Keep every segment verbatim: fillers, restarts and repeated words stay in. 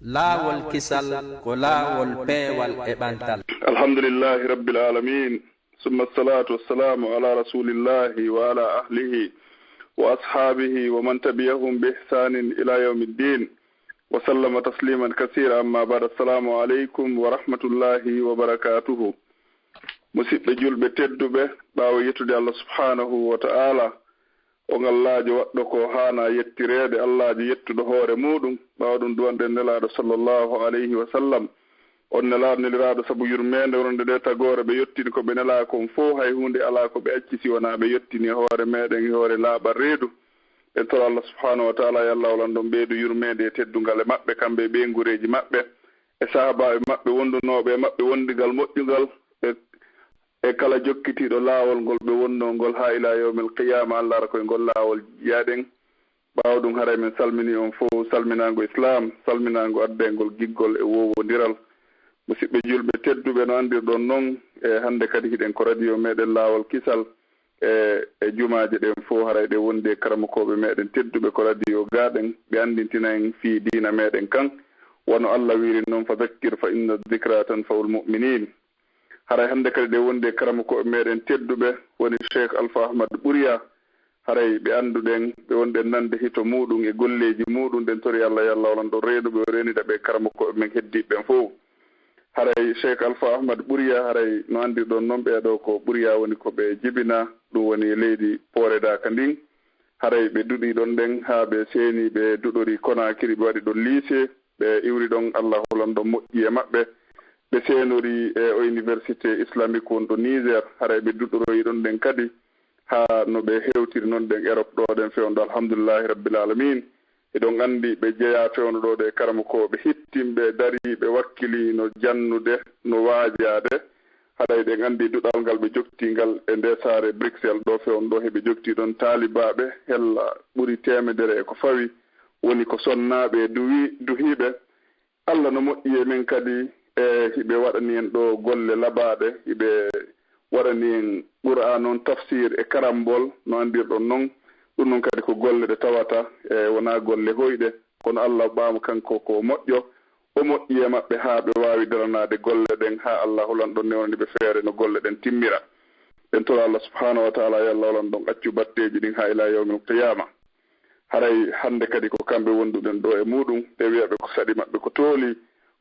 Laawol kisal ko laawol peewal e ɓantal. Alhamdulillahi Rabbil Alamin. Summa salatu wassalamu ala rasulillahi wa ala ahlihi wa ashabihi wa man tabi'ahum bi ihsanin ila yawmiddin. Wa sallama tasliman kasira, amma ba'd. Assalamu alaikum wa rahmatullahi wa barakatuhu. Musidɓe julɓe tedduɓe, ɓaawo yettude Allah subhanahu wa ta'ala, on Allaajo waɗɗo ko haana yettireede, Allaajo yettuɗo hoore muuɗum, ɓaawo ɗum duwanɗen Nelaaɗo sallallahu alayhi wa sallam. On Nelaaɗo neliraaɗo sabu yurmeende wonande nde tagoore ɓe yottini ko ɓe nelaa kon fow, hay huunde alaa ko ɓe acci si wonaa ɓe yottini e hoore meeɗen, e hoore laaɓal reedu. En toro Allah subhanahu wa ta'ala yo Allah wolan ɗon ɓeydu yurmeende e teddungal e maɓɓe, kamɓe e ɓeynguureeji maɓɓe, e sahaabaaɓe maɓɓe wondunooɓe e maɓɓe wondigal moƴƴungal, e e kala jokkitiiɗo laawol ngol ɓe wonnoo ngol haa ilaa yawmil qiyaama, Allah ara koye ngol laawol jiyaɗen. Ɓaawo ɗum haray men salminii on fow salminaango Islaam, salminaango addeengol giggol e woowondiral. Musidɓe julɓe tedduɓe, no anndirɗon non, e hannde kadi hiɗen ko radio meeɗen Laawol Kisal, e e jumaaje ɗen fow haray ɗe wondi e karamokooɓe meeɗen tedduɓe ko radio gaaɗen, ɓe anndintina en fii diina meeɗen kan. Wano Allah wiiri non, fa zakkir fa inna zikra tanfa'ul mu'minin. Haray hannde kadi ɗe wondi e karamokooɓe meeɗen tedduɓe woni Cheikh Alpha Ahmad Ɓuriya. Haray ɓe annduɗen, ɓe wonɗen nande hito muuɗum e golleeji muuɗum, ɗen tori Allah yo Allah wolan ɗon reenuɓe, o reenida ɓe karamokooɓe men heddiiɓe ɓen fow. Haray Cheikh Alpha Ahmad Ɓuriya, haray no anndirɗon non ɓee ɗoo ko Ɓuriya woni ko ɓe jibina, ɗum woni e leydi Pooredaaka ndin. Haray ɓe duɗii ɗon ɗen haa ɓe seenii, ɓe duɗorii Konaakiri, ɓe waɗi ɗon lycée. Ɓe iwri ɗon, Allah hulan ɗon moƴƴi e maɓɓe. Ɓe seenorii e o Université Islamique wonɗo Niger, haray ɓe duɗoroyi ɗon ɗen kadi, haa no ɓe hewtiri non ɗen Europe ɗoo ɗen fewndo, alhamdulillahi rabbil alamin. Hiɗon anndi ɓe jeyaa fewndo ɗoo ɗo e karamokooɓe hittimɓe, dariiɓe, wakkiliino jannude, no waajaade. Haray ɗen anndi duɗal ngal ɓe jogtii ngal e ndee saare Bruxelles ɗoo fewndo ɗoo, heɓe jogtii ɗon taalibaaɓe hella ɓuri teemedere e ko fawi, woni ko sonnaaɓe e duwi-, duhiiɓe. Allah no moƴƴi e men kadi, e hiɓe waɗani en ɗoo golle labaaɗe, hiɓe waɗani en Qur'aan on tafsir e karambol, no anndirɗon non. Ɗum non kadi ko golle ɗe tawata, e wonaa golle hoyɗe, kono Allah ɓaamo kanko ko moƴƴo, o moƴƴi e maɓɓe haa ɓe waawi daranaade golle ɗen, haa Allah hulan ɗon newnani ɓe feere no golle ɗen timmira. Ɗen toro Allah subhanahu wa ta'ala yo Allah hulan ɗon accu batteeji ɗin haa ilaa yawmil qiyaama. Haray hannde kadi ko kamɓe wonduɗen ɗoo e muuɗum, ɓe wi'a ɓe ko saɗi maɓɓe ko tooli,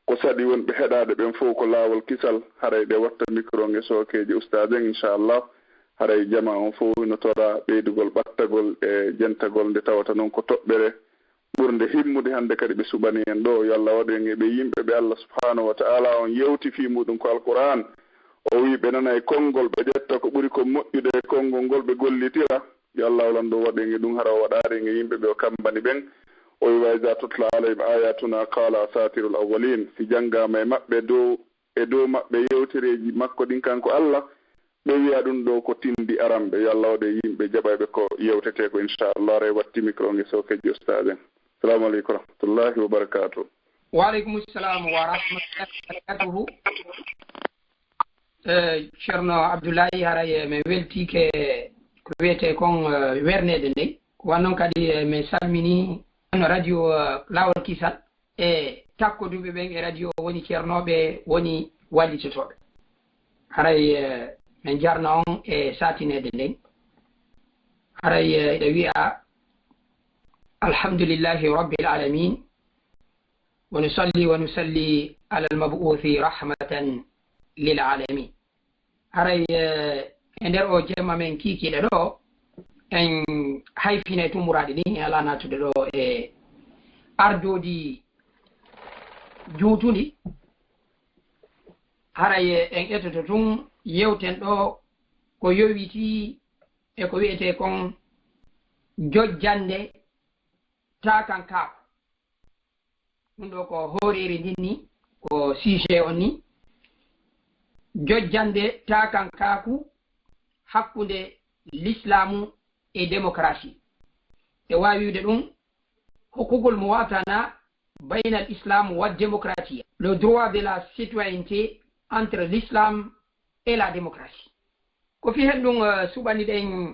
ko saɗi wonɓe heɗaade ɓen fow ko Laawol Kisal, haray ɗe watta micro on e sookeeji ustaas en, inchallah. Haray jamaa on fow hino tora ɓeydugol ɓattagol e jentagol nde tawata non ko toɓɓere ɓurnde himmude hannde kadi ɓe suɓanii en ɗoo. Yo Allah waɗu en e ɓee yimɓe ɓe Allah subhanahu wa ta'ala on yewti fii muuɗum ko Alqur'aan. O wi'i ɓe nanay konngol, ɓe ƴetta ko ɓuri kon moƴƴude e konngol ngol, ɓe gollitira. Yo Allah hulan ɗon waɗu en e ɗum, hara o waɗaali en e yimɓe ɓe o kammbani ɓen. O wi'i, wa iza tutla alayhim ayatuna qala asatirul awwalin. Si janngaama e maɓɓe dow, e dow maɓɓe yewtereeji makko ɗin kanko Allah, ɓe wi'a ɗum ɗoo ko tinndi aranɓe. Yo Allah waɗu e yimɓe jaɓayɓe ko yewtetee ko, inchallah. Haray watti micro on e sookeeji ustaas en. Assalamu aleykum wa rahmatullahi wa barakatuh. Wa aleykum salam wa rahmatullahi wa barakatuhu. Eh, Ceerno Abdullahi, haray, eh, min weltiike ko wiyetee kon, eh, werneede ndey. Ko wayi non kadi, eh, min salminii radio, eh, Laawol Kisal e takkoduɓe ɓen e radio, woni ceernooɓe, woni wallitotooɓe. Haray, eh, min jarna on e saatineede nden. Haray, eh, eɗen wi'a, alhamdulillahi rabbil alamin. Wa nusalli wa nusalli ala al-mab'uthi rahmatan lil alamin. Haray, eh, e nder o jemma men kiikiiɗe ɗoo, en hayfinay tummburaade ɗin, en alaa naatude ɗoo e ardoodi juutundi. Haray, eh, en etoto tun yewten ɗoo ko yowitii e ko wiyetee kon jojjannde taakankaaku. Ɗum ɗoo ko hooreere ndin ni, ko sujet on ni. Jojjannde taakankaaku hakkunde lislaamu e démocratie. E waawi wi'ude ɗum hokkugol muwatana bayna al-islam wa démocratie. Le droit de la citoyenneté entre l'islam et la démocratie. Ko fii hen ɗum, eh, suɓaniɗen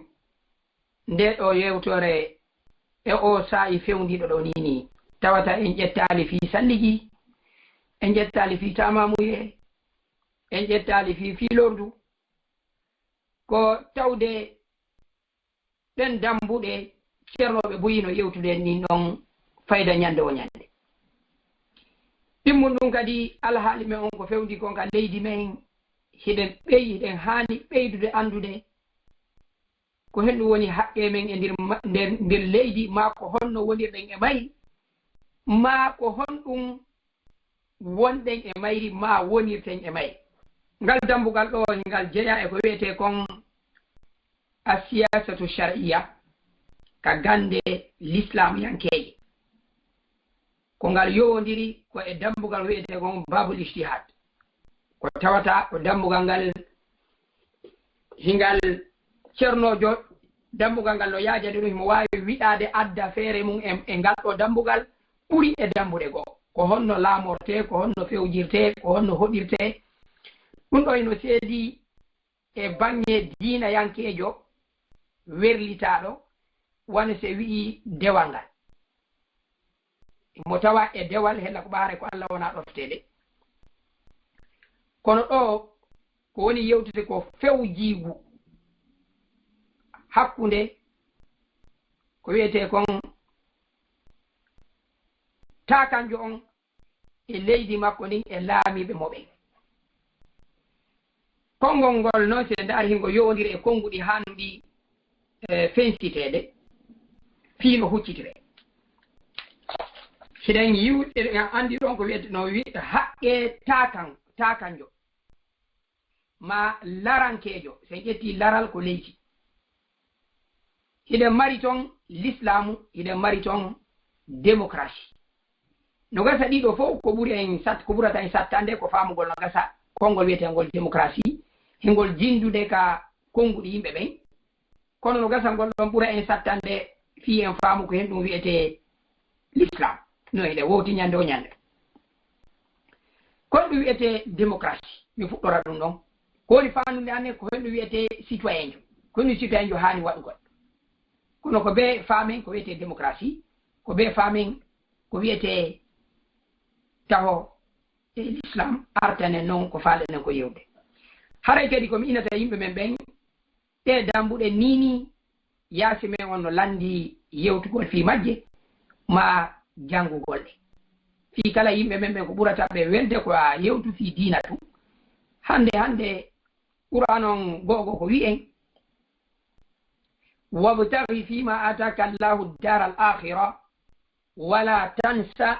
ndee ɗoo yewtere e oo saa'i fewndiiɗo ɗoo nii nii. Tawata en ƴettaali fii salligi, en ƴettaali fii taamaamuye, en ƴettaali fii fiilordu. Ko tawde ɗen dammbuɗe ceernooɓe buy no yewtude en ɗin ɗon fayda ñannde o ñannde. Ɗimmun ɗum kadi alhaali men on ko fewndi kon ka leydi men, hiɗen ɓey-, hiɗen haani ɓeydude anndude ko honɗum woni haqqee men e nder ma-, nder, nder leydi, maa ko honno wonirɗen e mayri, maa ko honɗum wonɗen e mayri, maa wonirten e mayri. Ngal dammbugal ɗoo, ngal jeyaa e ko wi'etee kon assiyasatu shar'iyya ka gannde lislaamyankeeje. Ko ngal yowondiri ko e dammbugal wi'etee kon babul ijtihad. Ko tawata ko dammbugal ngal, hingal ceernoojo, dammbugal ngal no yaajani ɗum, himo waawi wiɗaade adda feere mum e, e ngal ɗoo dammbugal ɓuri e dammbuɗe goo. Ko honno laamortee, ko honno fewjirtee, ko honno hoɗirtee. Ɗum ɗoo hino seedi e baŋŋe diinayankeejo werlitaaɗo, wano si wi'i dewal ngal. Mo tawa e dewal hella ko ɓaare ko Alla wona ɗofteede. Kono ɗoo ko woni yewtude ko fewjiigu hakkunde ko wi'etee kon taakanjo on e leydi makko ndin e laamiiɓe mo ɓen. Konngol ngol noon, si en ndaari, hingo yowondiri e konnguɗi haanduɗi, eh, fensiteede, fii no huccitire. Hiɗen yiw-, eɗen anndi ɗon ko wi'ete, no wi-, haqqee taakan-, taakanjo, maa larankeejo, si en ƴettii laral ko leydi. Hiɗen mari ton lislaamu, hiɗen mari ton demokrasi. No gasa ɗiɗo fof ko ɓuri en sat-, ko ɓurata en sattande ko faamugol no gasa konngol wi'eteengol demokrasi, hingol jinndude ka konnguɗi yimɓe ɓen. Kono no gasa ngol ɗon ɓura en sattande fii en faamu ko hen ɗum wi'etee lislaam. No hiɗen wowti ñande o ñande. Ko honɗum wi'etee demokrasi? Mi fuɗɗora ɗum ɗon. Ko woni faandude amen ko honɗum wi'etee sitoyenjo? Ko honɗum sitoyenjo haani waɗugol? Kono ko bee faamen ko wi'etee demokrasi, ko bee faamen ko wi'etee taho e lislaam, artanen non ko faaleɗen ko yewde. Haray kadi ko mi inata yimɓe men ɓen, ɗee dammbuɗe nii nii, yaasi men on no lanndii yewtugol fii majje, maa janngugol ɗe. Fii kala yimɓe men ɓen ko ɓurata ɓe welde ko a yewtu fii diina tun. Hannde, hannde, Qur'aan on go'o ko wi'en, "Wabtaghi fima ataka Allahu ad-dara al-akhira, wala tansa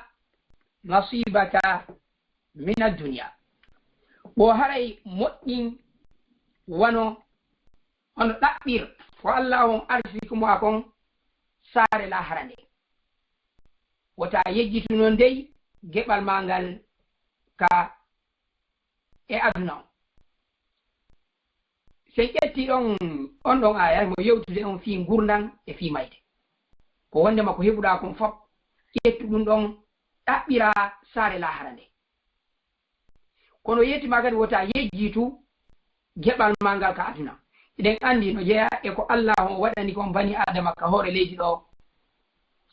nasibaka min ad-dunya." Wo haray moƴƴin wano hono ɗaɓɓir ko Allaahu on arsiki mo a kon saare laahara nde. Wota yejjitu non dey geɓal maa ngal ka e aduna on. Si en ƴetti ɗon, on ɗon aaya, mo yewtude on fii ngurndan e fii mayde. Ko wondema ko heɓuɗaa kon fop, ƴettu ɗum ɗon, ɗaɓɓiraa saare laahara nde. Kono yetti maa kadi wota yejjitu geɓal maa ngal ka aduna. Eɗen anndi no jeyaa e ko Allaahu on waɗani kon bani Aadama ka hoore leydi ɗo.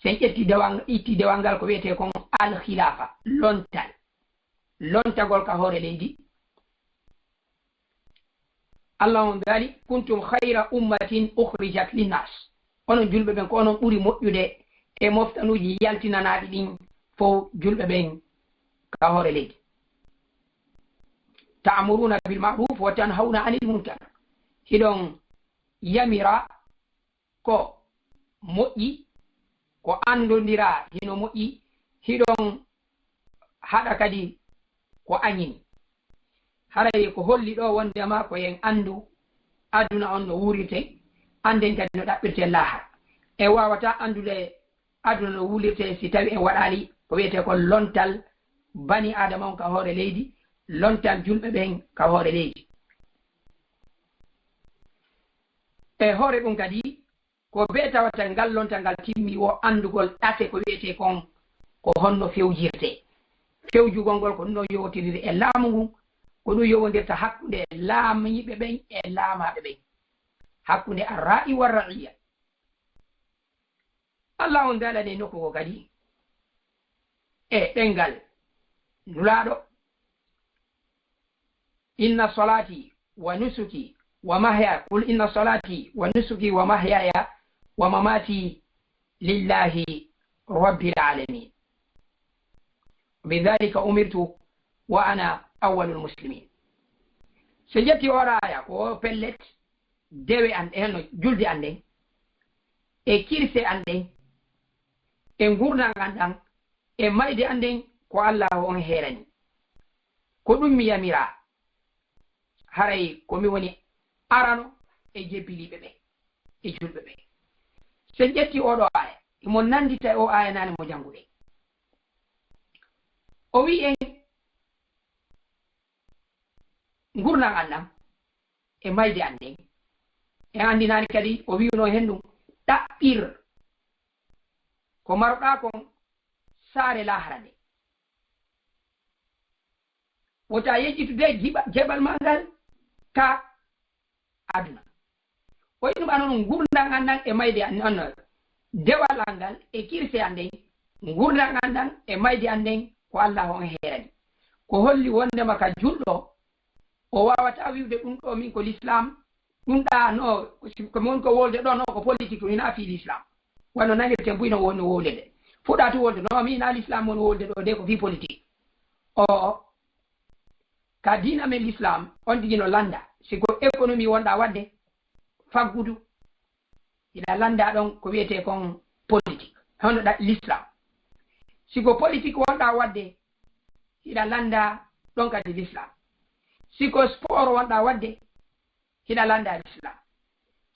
Si en ƴetti dewal, itti dewal ngal ko wi'etee kon al-khilaafa, lontal. Lontagol ka hoore leydi. Allah on daali, "Kuntum khayra ummatin ukhrijat linnas." Onon julɓe ɓen, ko onon ɓuri moƴƴude e moftanuuji yaltinanaaɗi ɗin fow julɓe ɓen ka hoore leydi. "Ta'muruna bil ma'ruf wa tanhawna anil munkar." Hiɗon yamira ko moƴƴi, ko anndondiraa hino moƴƴi, hiɗon haɗa kadi ko añini. Haray ko holli ɗo wondema ko en anndu aduna on no wuurirtee, annden kadi no ɗaɓɓirtee laahara. En waawataa anndude aduna no wuurirtee si tawi en waɗaali ko wi'etee ko lontal bani Aadama on ka hoore leydi, lontal julɓe ɓen ka hoore leydi. E hoore ɗum kadi, ko bee tawata ngal lontal ngal timmi wo anndugol ɗate ko wi'etee kon ko honno fewjirtee. Fewjugol ngol ko ɗum ɗon yowondiriri e laamu ngun, ko ɗum yowondirta hakkunde laamiiɓe ɓen e laamaaɓe ɓen, hakkunde ar-raa'i war-ra'iyya. Allah on daalani nokku ko kadi e ɗemngal Nulaaɗo, "Inna salaati wa nusuki wa mahya-, qul inna salaati wa nusuki wa mahyaya wa mamati lillahi rabbil alamin. Bi dhalika umirtu wa ana awwalul muslimin." So ƴetti oɗo aya, ko o pellet, dewe an ɗen, no julde an ɗen, e kirse an ɗen, e ngurndan an ɗan, e mayde an ɗen, ko Allah on heerani. Ko ɗum mi yamira. Haray ko mi woni arano e jebbiliiɓe ɓe, e julɓe ɓe. So en ƴetti oɗo aya, imo nandita e o aya nane mo jannguɗen. O wi'i en, ngurndan an ɗan e mayde an ɗen. En anndinaani kadi, o wi'uno hen ɗum, ɗaɓɓir ko maruɗaa kon saare laahara nde. Wota yejjitude jiba-, jebal ma ngal ka aduna. O wi'i ɗum, an on ngurndan an ɗan e mayde an, an dewal an ngal e kirse an ɗen, ngurndan an ɗan e mayde an ɗen, ko Allah on heerani. Ko holli wondema ka julɗo, o waawata wi'ude ɗum ɗo min ko l'islam, ɗum ɗa no, ko si, ko mi woni ko wolde ɗo no, ko politique, hinaa fii l'islam. Wano nangirten buy no woni wolde de. Fuɗɗa tu wolde, no, mi hinaa l'islam woni wolde ɗo de, ko fii politique. O, ka diina men l'islam, on tigi no landa. Si ko économie wonɗa wadde, faggudu, hiɗa landa ɗon ko wi'etee kon politique. Hono ɗa, l'islam. Si ko politique wonɗa wadde, hiɗa landa ɗon kadi l'islam. Si ko sport wonɗa wadde, hiɗa landa l'islam.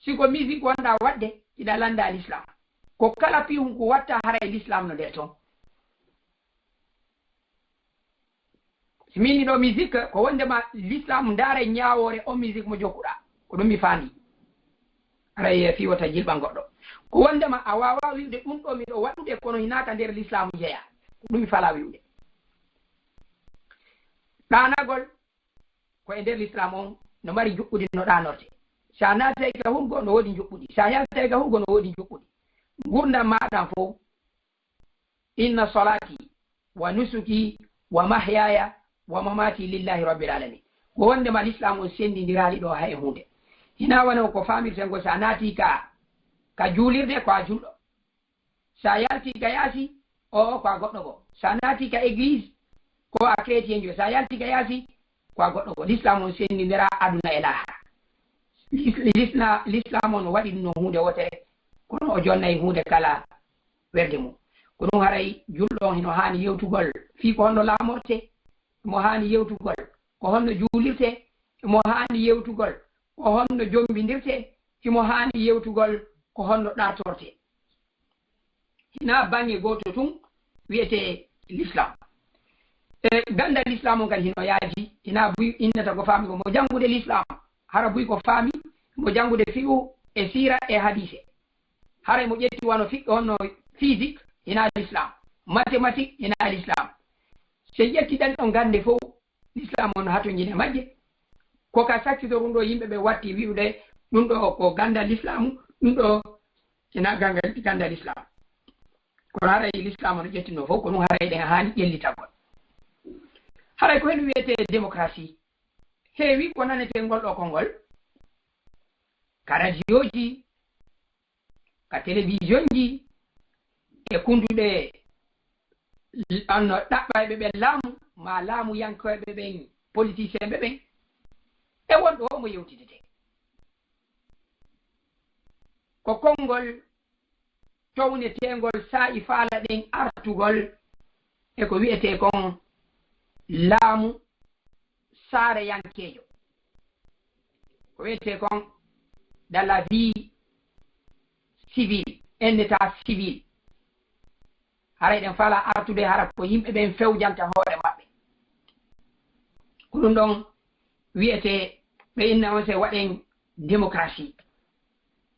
Si ko musique wonɗa wadde, hiɗa landa l'islam. Ko kala pihun ko watta haray l'islam no nder ton. Si min ɗo musique, ko wondema l'islam ndaara ñaawoore on musique mo jokkuɗa. Ko ɗum mi faami. Haray fii wota jilɓan goɗɗo. Ko wondema a waawa wi'ude ɗum ɗo miɗo waɗude, kono hinaa ka nder l'islam jeya. Ko ɗum mi fala wi'ude. Ɗaanagol ko e nder l'islam on no mari njuɓɓudi no ɗaanorte. Sa naatay ka hurgo no woodi njuɓɓudi. Sa yaltay ka hurgo no woodi njuɓɓudi. Ngurndan maaɗa fow, "Inna salaati wa nusuki wa mahyaya wa mamati lillahi rabbil alamin." Ko wondema l'islam on senndindiraali ɗo hay huunde. Hinaa wano ko faamirten ko sa naati ka, ka juulirde ko a julɗo. Sa yalti ka yaasi, o, o, ko a goɗɗo goo. Sa naati ka église, ko a chrétienjo. Sa yalti ka yaasi, ko a goɗɗo goo. L'islam on senndindira aduna e laahara. Lis-, lisna-, l'islam on waɗi ɗum no huunde wootere, kono o jonnay huunde kala werde mum. Ko ɗum haray julɗo on hino haani yewtugol fii ko honno laamorte, mo haani yewtugol ko honno juulirte, mo haani yewtugol ko honno jombindirte, himo haani yewtugol ko honno ɗartorte. Hinaa baŋŋe gooto tun wi'etee l'islam. E ganda l'islam on kadi hino yaaji, hinaa buy innata ko faami ko mo janngude l'islam, hara buy ko faami mo janngude fiqhu e siira e hadiise. Haray mo ƴetti wano fiqhu honno physique, hinaa l'islam. Mathématique, hinaa l'islam. Si en ƴetti ɗen ɗon gande fow, l'islam on hatonjini e majje. Ko ka sakkito ɗum ɗo yimɓe ɓe watti wi'ude ɗum ɗo ko ganda l'islamu, ɗum ɗo ina ganga, ganda l'islam. Kono haray l'islam no ƴettino fof, ko ɗum haray ɗen haani ƴellitagol. Haray ko hen wiyetee démocratie. Heewi ko nanetee ngol ɗo konngol ka radioji, ka télévision ji, e kunduɗe, anno ɗaɓɓayɓe ɓen laamu, ma laamu yankoyɓe ɓen, politicien ɓe ɓen, e wonɗo o mo yewtidetee. Ko konngol towneteengol saa'i faala ɗen artugol e ko wi'etee kon laamu saareyankeejo. Ko wi'etee kon dans la vie civile, un état civil. Haray ɗen faala artude hara ko yimɓe ɓen fewjanta hoore maɓɓe. Ko ɗum ɗon wi'etee ɓe inna on se waɗen démocratie.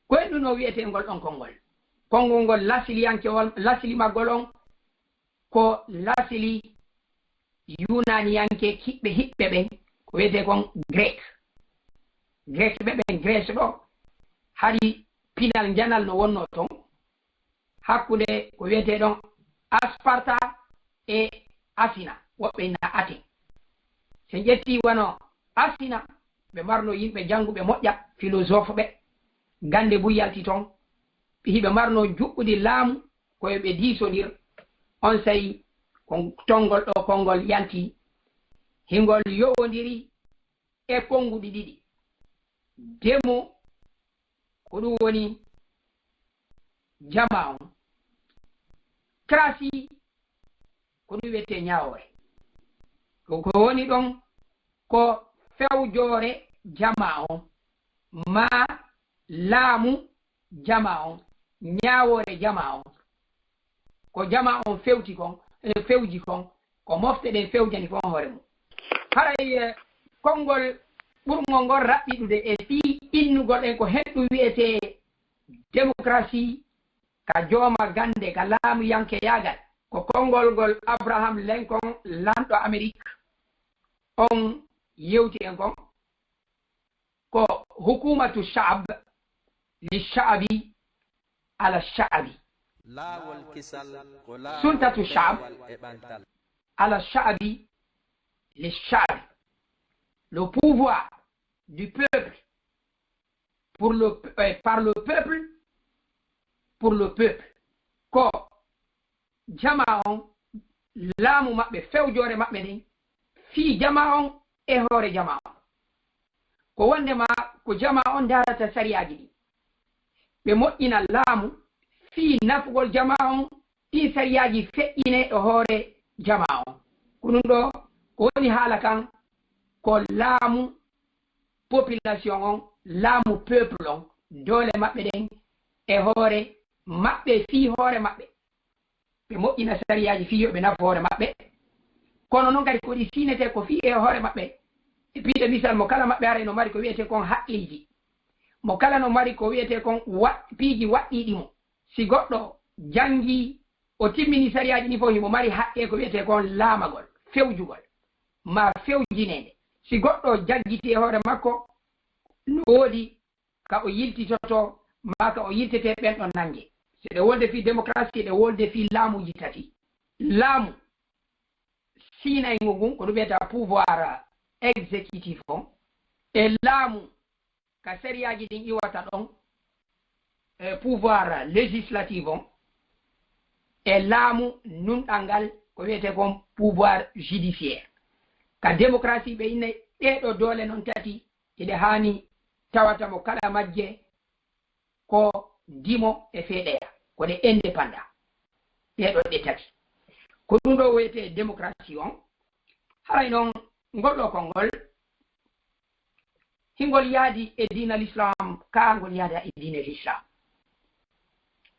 Ko e ɗum no wi'etee ngol ɗon konngol. Konngol ngol lasiliyankewol, lasili maggol on ko lasili Yunaaniyanke kiɓɓe hiɓɓe ɓen, ko wi'etee kon Grek. Grek ɓe ɓen, Grèce ɗo, hari pinal njanal no wonnoo ton, hakkunde ko wi'etee ɗon Asparta e Asina. woɓɓe ina aten. So en ƴettii wano Asina, ɓe marno yimɓe jannguɓe moƴƴa, philosophe ɓe, gannde buy yalti toon, hiɓe marno juɓɓudi laamu, ko yo ɓe diisondir. Onsay ko tonngol ɗo konngol yalti, hingol yowondiri e konnguɗi ɗiɗi. Demo, ko ɗum woni jama on. Krasi, ko ɗum wiyetee ñaawoore. Ko, ko woni ɗon ko fewjoore jama on, maa laamu jama on, ñaawoore jama on. Ko jama on fewti kon, e fewji kon, ko mofte ɗen fewjani kon hoore mum. Haray, eh, konngol ɓurngol ngol raɓɓiɗude e fii innugol en ko hen ɗum wiyetee démocratie ka jooma gannde, ka laamuyankeyaagal, ko konngol ngol Abraham Lincoln, lanɗo Amerik on, yewti en kon. Ko hukumatu sha'ab li sha'abi ala sha'abi. Laawol kisal ko laawol sultatu sha'ab ala sha'abi li sha'abi. Le pouvoir du peuple pour le, euh, par le peuple pour le peuple. Ko jama on, laamu maɓɓe, fewjoore maɓɓe nden, fii jama on e hoore jama on. Ko wonde ma ko jama on ndaarata sariyaaji ɗin. Ɓe moƴƴina laamu fii nafugol jama on, ɗin sariyaaji feƴƴine e hoore jama on. Ko ɗum ɗo, ko woni haala kan, ko laamu population on, laamu peuple on, doole maɓɓe ɗen e hoore maɓɓe, fii hoore maɓɓe. Ɓe moƴƴina sariyaaji fii yo ɓe nafu hoore maɓɓe. Kono noon kadi ko ɗi siinetee ko fii e hoore maɓɓe. E piide misal, mo kala maɓɓe haray no mari ko wiyetee kon haqqeeji. Mo kala no mari ko wiyetee kon wa-, piiji waɗɗiiɗi mo. Si goɗɗo janngii, o timmini sariyaaji ɗin fof, himo mari haqqee ko wiyetee kon laamagol, fewjugol, maa fewjineede. Si goɗɗo jaggitii e hoore makko, no woodi ka o yiltitotoo, maa ka o yiltetee, ɓen ɗon nannge. Si ɗe wolde fii démocratie, ɗe wolde fii laamuuji tati. Laamu siinayngu ngun, ko ɗum wiyata pouvoir exécutif on, e laamu ka sariyaaji ɗin iwata ɗon, e pouvoir législatif on, e laamu nunɗal ngal, ko wiyetee kon pouvoir judiciaire. Ka démocratie, ɓe inna ɗee ɗoo doole non tati, hiɗe haani tawata mo kala majje ko dimo e feeɗeya, ko ɗe indépendant. Ɗee ɗoo ɗe tati. Ko ɗum ɗoo wiyetee démocratie on. Haray non, ngol ɗoo konngol, hingol yaadi e diina l'islam, kaa ngol yaada e diina l'islam.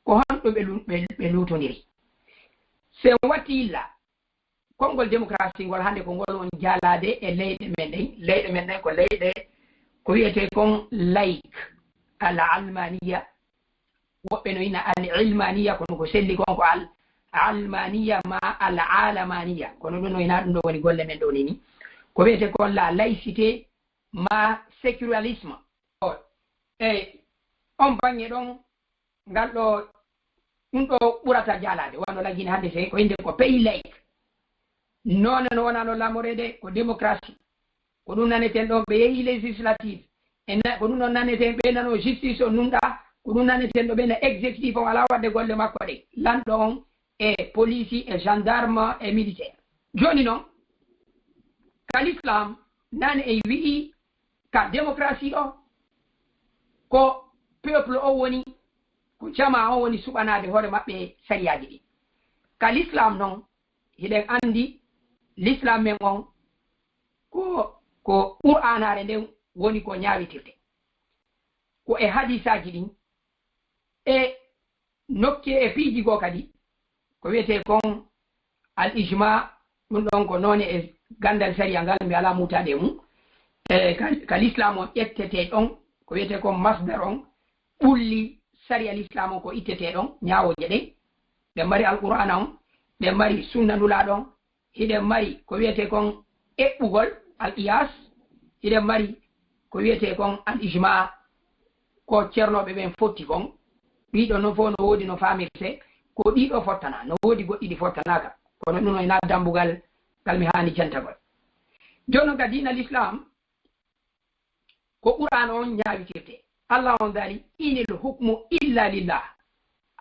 Ko honɗum ɓe lu-, ɓe, ɓe luutondiri? Si en watti yilla, konngol démocratie ngol hannde ko ngol woni jaalaade e leyɗe men ɗen. Leyɗe men ɗen ko leyɗe ko wiyetee kon laïque, al almaniya. Woɓɓe no ina al ilmaniya, kono ko selli kon ko al almaniya maa al alamaniya. Kono ɗum no ina ɗum ɗo woni golle men ɗo ni. Ko wiyetee kon la laïcité maa sécularisme. O, e on baŋŋe ɗon, ngal ɗo, ɗum ɗo ɓurata jaalaade, wano laggine hannde, se ko innde ko pays laïque. Noone no wonano lamoreede ko démocratie. Ko ɗum naneten ɗon ɓe yehi législative. E na-, ko ɗum ɗon naneten ɓe nano justice on nunɗa. Ko ɗum naneten ɗo ɓe na exécutif on alaa waɗde golle makko ɗe. Lanɗo on e police e gendarme e militaire. Jooni non, ka l'islam, nane en wi'i ka démocratie ɗo, ko peuple o woni, ko jama o woni suɓanaade hoore maɓɓe sariyaaji ɗi. Ka l'islam non, hiɗen anndi l'islam men on ko, ko Qur'aanaare nden woni ko ñaawitirte. Ko e hadisaaji ɗin, e nokki e piiji goo kadi, ko wiyetee kon al ijma, ɗum ɗon ko noone e ganndal sariya ngal, mi alaa muutaade e mum. E ka, ka l'islam on ƴettetee ɗon, ko wiyetee kon masdar on, ɓulli sariya l'islam on ko ittetee ɗon, ñaawooje ɗen. Ɓe mari Alqur'aana on, ɓe mari sunna Nulaaɗo on, hiɗen mari ko wiyetee kon eɓɓugol, al qiyas, hiɗen mari ko wiyetee kon al ijma, ko ceernooɓe ɓen fotti kon. Ɗiɗo non fof no woodi no faamirtee, ko ɗiɗo fottana, no woodi goɗɗi ɗi fottanaaka. Kono ɗum no ina dambugal ngal mi haani jantagol. Jooni noon ka diina l'islam, ko Qur'an on ñaawitirte. Allah on daali, "Inil hukmu illa lillah.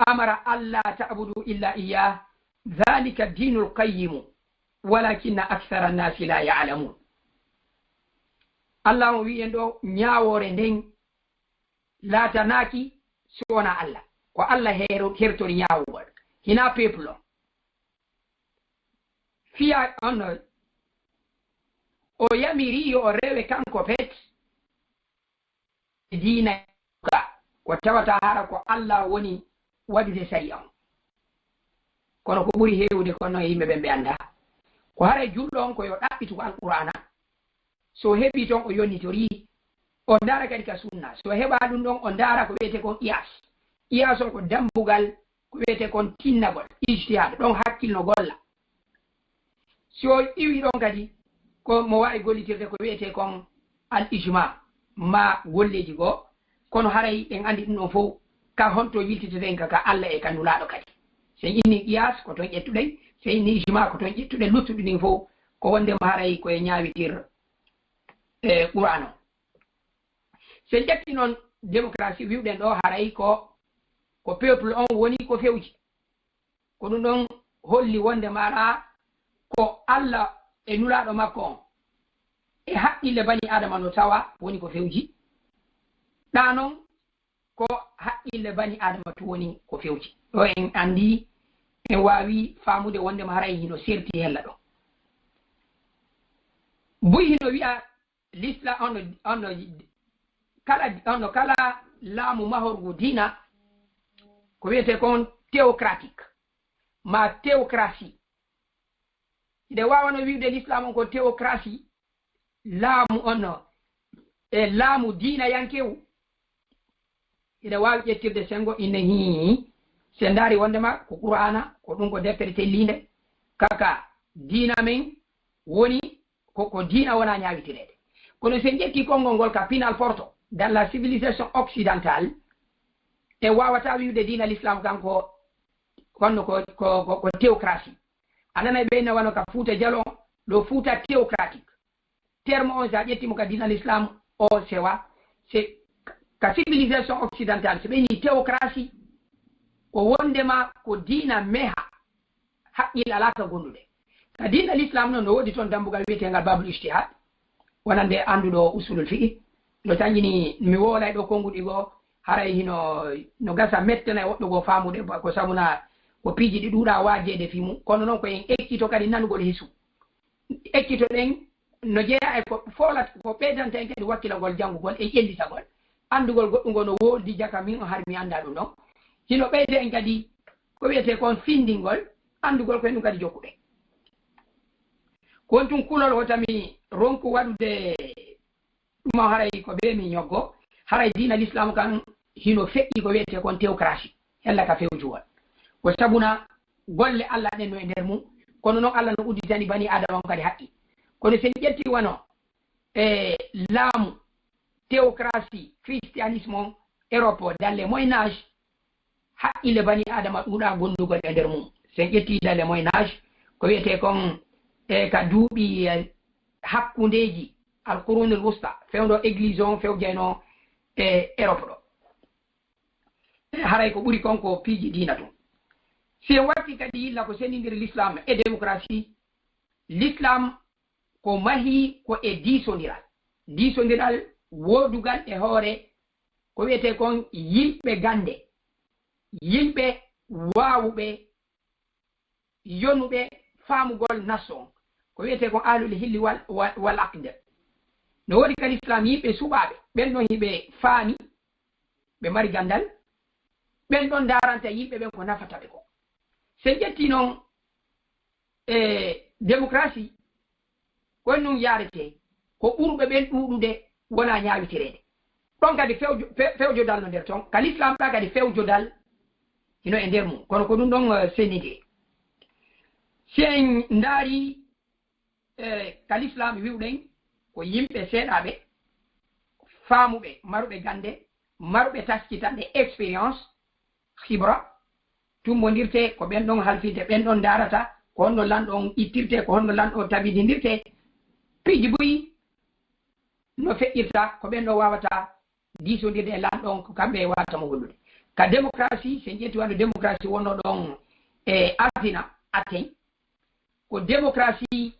Amara alla ta'budu illa iyyah. Dhalika dinul qayyimu. Walakinna akthara nasi la ya'lamun." Allah on wi'i en ɗo, ñaawoore nden laatanaaki si wonaa Allah. Ko Allah heero-, hertori ñaawugol. Hinaa peuple on. Fiya on, o yamiri yo o rewe kanko pet diina ka, ko tawata hara ko Allah woni waɗude sariya on. Kono ko ɓuri heewude ko noon e yimɓe ɓen ɓe anndaa. Ko haray julɗo on ko yo ɗaɓɓitu ko Alqur'aana. So heɓii toon o yonnitorii, o ndaara kadi ka sunna. So heɓaa ɗum ɗon, o ndaara ko wiyetee kon qiyaas. Qiyaas on ko dammbugal, ko wiyetee kon tinnagol, ijtihaad, ɗon hakkil no golla. Si o iwii ɗon kadi, ko mo waawi gollitirde ko wiyetee kon al ijma, ma golleeji goo, kono haray en anndi ɗum ɗon fof ka honto yiltiteten ka, ka Allah e ka Nulaaɗo kadi. So en inni qiyaas, ko toon ƴettuɗen, so en inni ijma, ko toon ƴettuɗen, luttuɗi ɗin fof, ko wonndema haray ko e ñaawitir e Qur'aan on. So en ƴetti noon démocratie, wi'uɗen ɗo haray ko, ko peuple on woni ko fewji. Ko ɗum ɗon holli wonndema ara ko Allah e Nulaaɗo makko on e haqqille bani Aadama no tawa woni ko fewji. Ɗa noon ko haqqille bani Aadama tun woni ko fewji. Ɗo en anndi, en waawi faamude wonndema haray hino serti hella ɗo. Buy hino wi'a l'islam, on no, on no kala, on no kala laamu mahorngu diina ko wiyetee kon théocratique, ma théocratie. Hiɗen waawano wi'ude l'islam on ko théocratie, laamu on no, e laamu diinayankewu. Hiɗen waawi ƴettirde senngo inne hii, si en ndaari wonndema ko Qur'aana, ko ɗum ko deftere telliinde, kaka diina men woni ko, ko diina wonaa ñaawitireede. Kono si en ƴetti konngol ngol ka pinal forto, dans la civilisation occidentale, en waawataa wi'ude diina l'islam kan ko, kono ko, ko, ko, ko théocratie. A nanay ɓe inna wano ka Fuuta Jalon, ɗo Fuuta théocratique. Terme on, si a ƴetti mo ka diina l'islam, o sewa. C'est ka civilisation occidentale, so ɓe inni théocratie, ko wonndema ko diina meha, haqqil alaa ka gondude. Ka diina l'islam noon, no woodi toon dammbugal wiyeteengal babul ijtihad, wonande annduɗo usulul fiqh. No tanƴini, mi woolay ɗo konnguɗi goo, haray hino, no gasa mettana e woɗɗo goo faamude, ba ko sabuna ko piiji ɗi ɗuuɗa waajeede fii mum. Kono noon ko en ekkito kadi nanugol hesu. Ekkito ɗen no jeyaa e ko foolat, ko ɓeydanta en kadi wakkilagol janngugol e ƴellitagol. Anndugol goɗɗum ngol no woodi jaka min on hari mi anndaa ɗum ɗon. Hino ɓeyda en kadi ko wiyetee kon findingol, anndugol ko e ɗum kadi jokkuɗen. Ko woni tun kulol wota mi ronku waɗude ɗum o haray ko bee mi ñoggo, haray diina l'islam kan hino feƴƴi ko wiyetee kon théocratie, hella ka fewjuwol. Ko sabuna golle Allah ɗen no e nder mum, kono noon Allah no udditani bani Aadama on kadi haqqi. Kono si en ƴetti wano e laamu théocratie christianisme on Europe o, dans le Moyen Âge, haqqille bani Aadama ɗuuɗa gondugol e nder mum. Si en ƴetti dans le Moyen Âge, ko wiyetee kon e ka duuɓi, eh, hakkundeeji, al qurunul wusta, fewndo église on fewjayno e Europe ɗo. E haray ko ɓuri kon ko piiji diina tun. Si en warti kadi yilla ko senndindiri l'islam e démocratie, l'islam ko mahii ko e diisondiral. Diisondiral woodugal e hoore ko wiyetee kon yimɓe gannde, yimɓe waawuɓe, yonuɓe faamugol nas on, ko wiyetee kon ahlul hilli wal, wal, wal aqd. No woodi ka l'islam yimɓe suɓaaɓe, ɓen ɗon hiɓe faami, ɓe mari ganndal, ɓen ɗon ndaaranta yimɓe ɓen ko nafata ɓe kon. Si en ƴetti noon e démocratie, ko en ɗum yaaretee, ko ɓurɓe ɓen ɗuuɗude wonaa ñaawitireede. Ɗon kadi fewjo-, fe-, fewjodal no nder ton. Ka l'islam ɗa kadi fewjodal hino e nder mum. Kono ko ɗum ɗon, eh, senndindiri. Si en ndaari, eh, ka l'islam wi'uɗen ko yimɓe seeɗaaɓe, faamuɓe, maruɓe gannde, maruɓe taskitanɗe, expérience, khibra, tummbondirte ko ɓen ɗon halfinte, ɓen ɗon ndaarata ko honno lanɗo on ittirte, ko honno lanɗo on tabidindirte. Piiji buy no feƴƴirta, ko ɓen ɗo waawata diisondirde e lanɗo on, ko kamɓe e waawata mo hollude. Ka démocratie, si en ƴetti wano démocratie wonno ɗon e Athena, Athènes, ko démocratie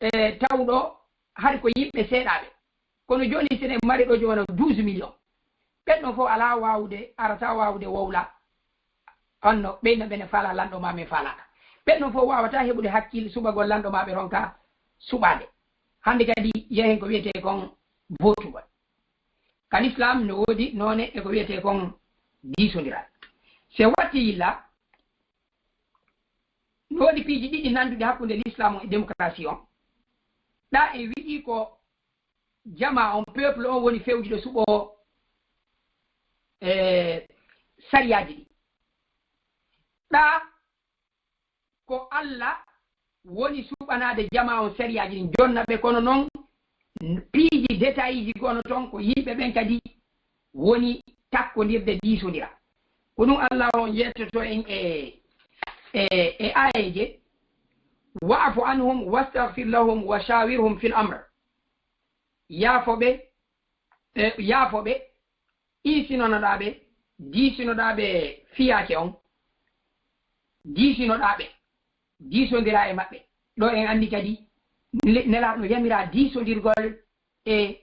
e tawɗo hari ko yimɓe seeɗaaɓe. Kono jooni, si en mari ɗo jooni wano douze millions, ɓen ɗon fof alaa waawude, arata waawude wowla, honno ɓeyna ɓene faala lanɗo ma min faalaaka. Ɓen ɗon fof waawata heɓude hakkil suɓagol lanɗo ma ɓe ronka suɓaade. Hannde kadi yahen ko wiyetee kon vootugol. Ka l'islam no woodi noone e ko wiyetee kon diisondiral. Si en watti yilla, no woodi piiji ɗiɗi nanduɗi hakkunde l'islam on e démocratie on. Ɗa en wi'i ko jama on, peuple on woni fewjuɗo suɓo, e, sariyaaji ɗi. Ɗa ko Allah woni suɓanaade jama on sariyaaji ɗin, jonna ɓe, kono non piiji détail ji gono ton ko yimɓe ɓen kadi woni takkondirde diisondira. Ko ɗum Allah on yettoto en e, e, e ayeje, "Wa'fu anhum wastaghfir lahum wa shawirhum fil amr." Yaafo ɓe, e, yaafo ɓe, iisinonoɗaa ɓe, diisinoɗaa ɓe fiyaake on, diisinoɗaa ɓe, diisondiraa e maɓɓe. Ɗo en anndi kadi, le-, Nelaaɗo yamiraa diisondirgol e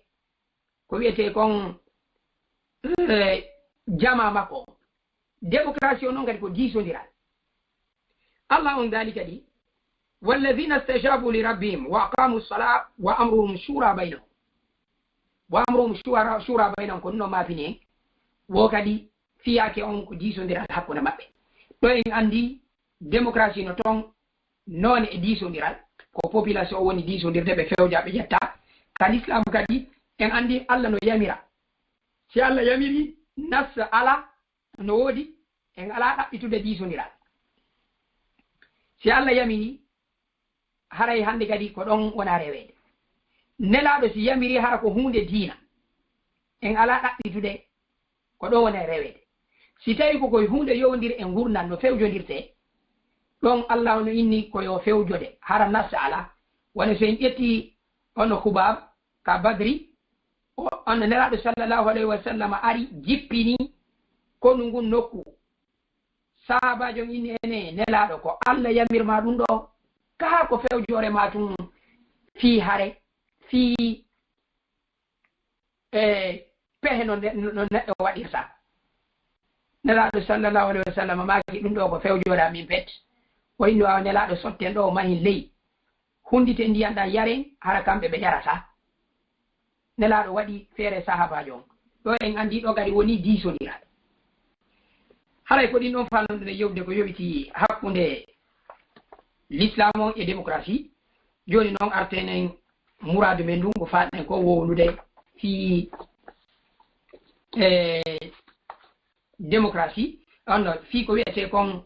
ko wiyetee kon, eh, jamaa makko on. Démocratie on, on kadi ko diisondiral. Allah on daali kadi, "Walladhina stajabu li rabbihim wa aqamu sala wa amruhum shura baynahum." Wa amruhum shura, shura baynahum, ko ɗum no maafini en. Wo kadi fiyaake on ko diisondiral hakkunde maɓɓe. Ɗo en anndi démocratie no ton noone e diisondiral, ko population woni diisondirde, ɓe fewja, ɓe ƴetta. Ka l'islam kadi, en anndi Allah no yamira. Si Allah yamiri, nas ala, no woodi, en alaa ɗaɓɓitude diisondiral. Si Allah yamiri, haray hannde kadi ko ɗon wona reweede. Nelaaɗo si yamiri hara ko huunde diina, en alaa ɗaɓɓitude ko ɗon wona reweede. Si tawi ko koye huunde yowondire e ngurndan no fewjondirtee, ɗon Allah no inni ko yo fewjode, hara nas alaa. Wano si en ƴetti ono Hubaab ka Badri, o, ono Nelaaɗo sallallahu alayhi wa sallam ari jippini konu ngun nokku. Sahaabaajo on inni, "Ene Nelaaɗo, ko Allah yamir ma ɗum ɗo? Kaa ko fewjoore ma tun fii hare, fii, e, pehe no ne-, no neɗɗo waɗirta?" Nelaaɗo sallallahu alayhi wa sallam maaki, "Ɗum ɗo ko fewjoore amin pet." O inni, "Awa Nelaaɗo, sotten ɗo, mahin ley, hunnditen ndiyan ɗan, yaren, hara kamɓe ɓe ƴarata." Nelaaɗo waɗi feere sahaabaajo on. Ɗo en anndi ɗo kadi woni diisondiral. Haray ko ɗin ɗon fannuɗen yewde ko yowiti hakkunde l'islam on e démocratie. Jooni non arten en muraadu men ndun, ko faalɗen ko wowlude fii, e, démocratie, on fii ko wiyetee kon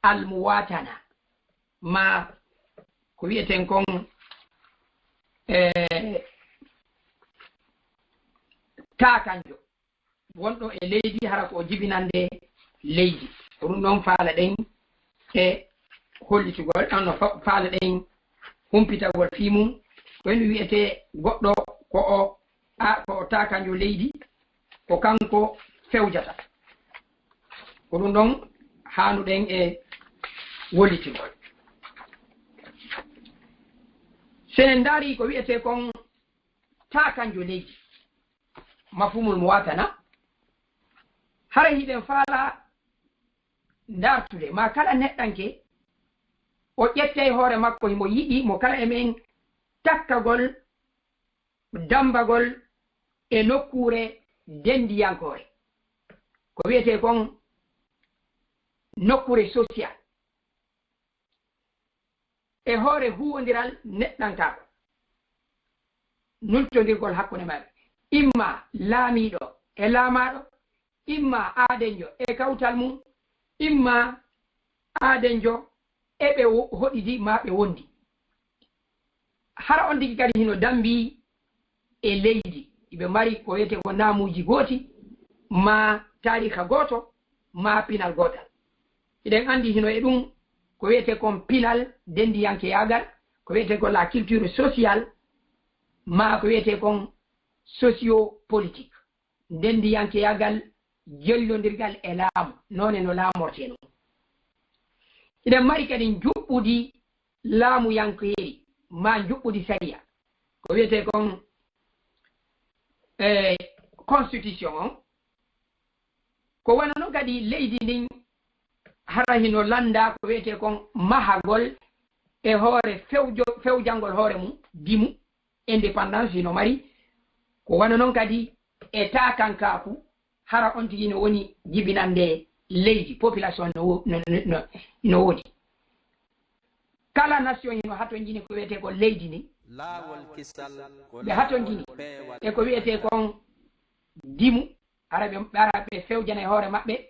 almuwatana, ma ko wiyeten kon, e, taakanjo wonɗo e leydi, hara ko o jibinande leydi. Ko ɗum ɗon faalaɗen e hollitugol, on no fa-, faalaɗen humpitagol fii mum. Ko en wiyetee goɗɗo ko o, a, ko o taakanjo leydi, ko kanko fewjata. Ko ɗum ɗon haanuɗen e wollitingol. Si en ndaari ko wiyetee kon taakanjo leydi, mafhumul muwatana, haray hiɗen faala ndaartude, ma kala neɗɗanke o ƴettay hoore makko, himo yiɗi mo kala e men takkagol dammbagol e nokkuure denndiyankoore. Ko wiyetee kon nokkuure social. E hoore huuwondiral neɗɗankaaku, nultondirgol hakkunde maɓɓe, imma laamiiɗo e laamaaɗo, imma aadenjo e kawtal mum, imma aadenjo e ɓe wo-, hoɗidi maa ɓe wondi. Hara on tigi kadi hino dammbi e leydi, iɓe mari ko wiyetee ko naamuuji gooti, maa taariika gooto, maa pinal gootal. Hiɗen anndi hino e ɗum ko wiyetee kon pinal ndenndiyankeyaagal, ko wiyetee kon la culture sociale, maa ko wiyetee kon socio-politique, ndenndiyankeyaagal, jellondirgal e laamu, noone no laamortee non. Hiɗen mari kadi njuɓɓudi laamuyankeeri, maa njuɓɓudi sariya, ko wiyetee kon, e, constitution on. Ko wano non kadi leydi ndin hara hino lannda ko wiyetee kon mahagol e hoore fewjo-, fewjangol hoore mum, dimu, indépendance hino mari. Ko wano non kadi e taakankaaku, hara on tigi no woni jibinannde leydi, population no wo-, no, no, no, no woodi. Kala nation hino hatonjini ko wiyetee ko leydi ndin. Laawol kisal ko Ɓe hatonjini laawol peewal. E ko wiyetee kon dimu, hara ɓe, hara ɓe fewjana e hoore maɓɓe.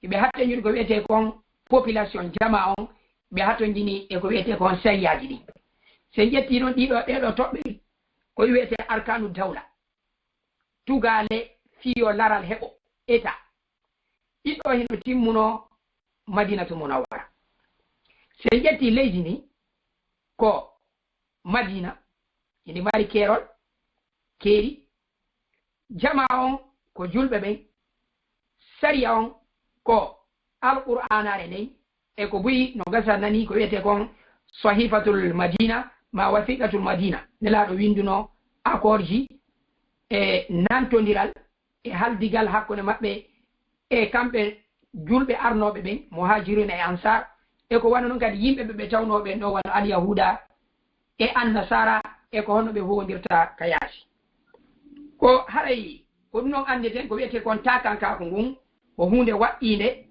Ɓe hatonjini ko wiyetee kon population, jamaa on, ɓe hatonjini e ko wiyetee kon sariyaaji ɗin. Si en ƴettii non ɗiɗo, ɗee ɗoo toɓɓe, ko wiyetee arkaanu dawla. Tugaale fii yo laral heɓo, État. Ɗiɗo hino timmunoo Madinatu Munawwara. Si en ƴettii leydi ndin, ko Madina, hino mari keerol, keeri. Jamaa on ko julɓe ɓen. Sariya on ko Alqur'aanaare nden, e ko buy no gasa nani ko wiyetee kon Sahifatul Madina, maa Wasiqatul Madina. Nelaaɗo winndunoo accord ji e nantondiral e haldigal hakkunde maɓɓe e kamɓe julɓe arnooɓe ɓen, Muhaajiruuna e Ansaar, e ko wano non kadi yimɓe ɓe ɓe tawnoo ɓen ɗoo, wano Alyahuuda e Annasaara, e ko honno ɓe huwondirta ka yaasi. Ko haray ko ɗum non anndeten, ko wiyetee kon taakankaaku ngun, ko huunde waɗɗiinde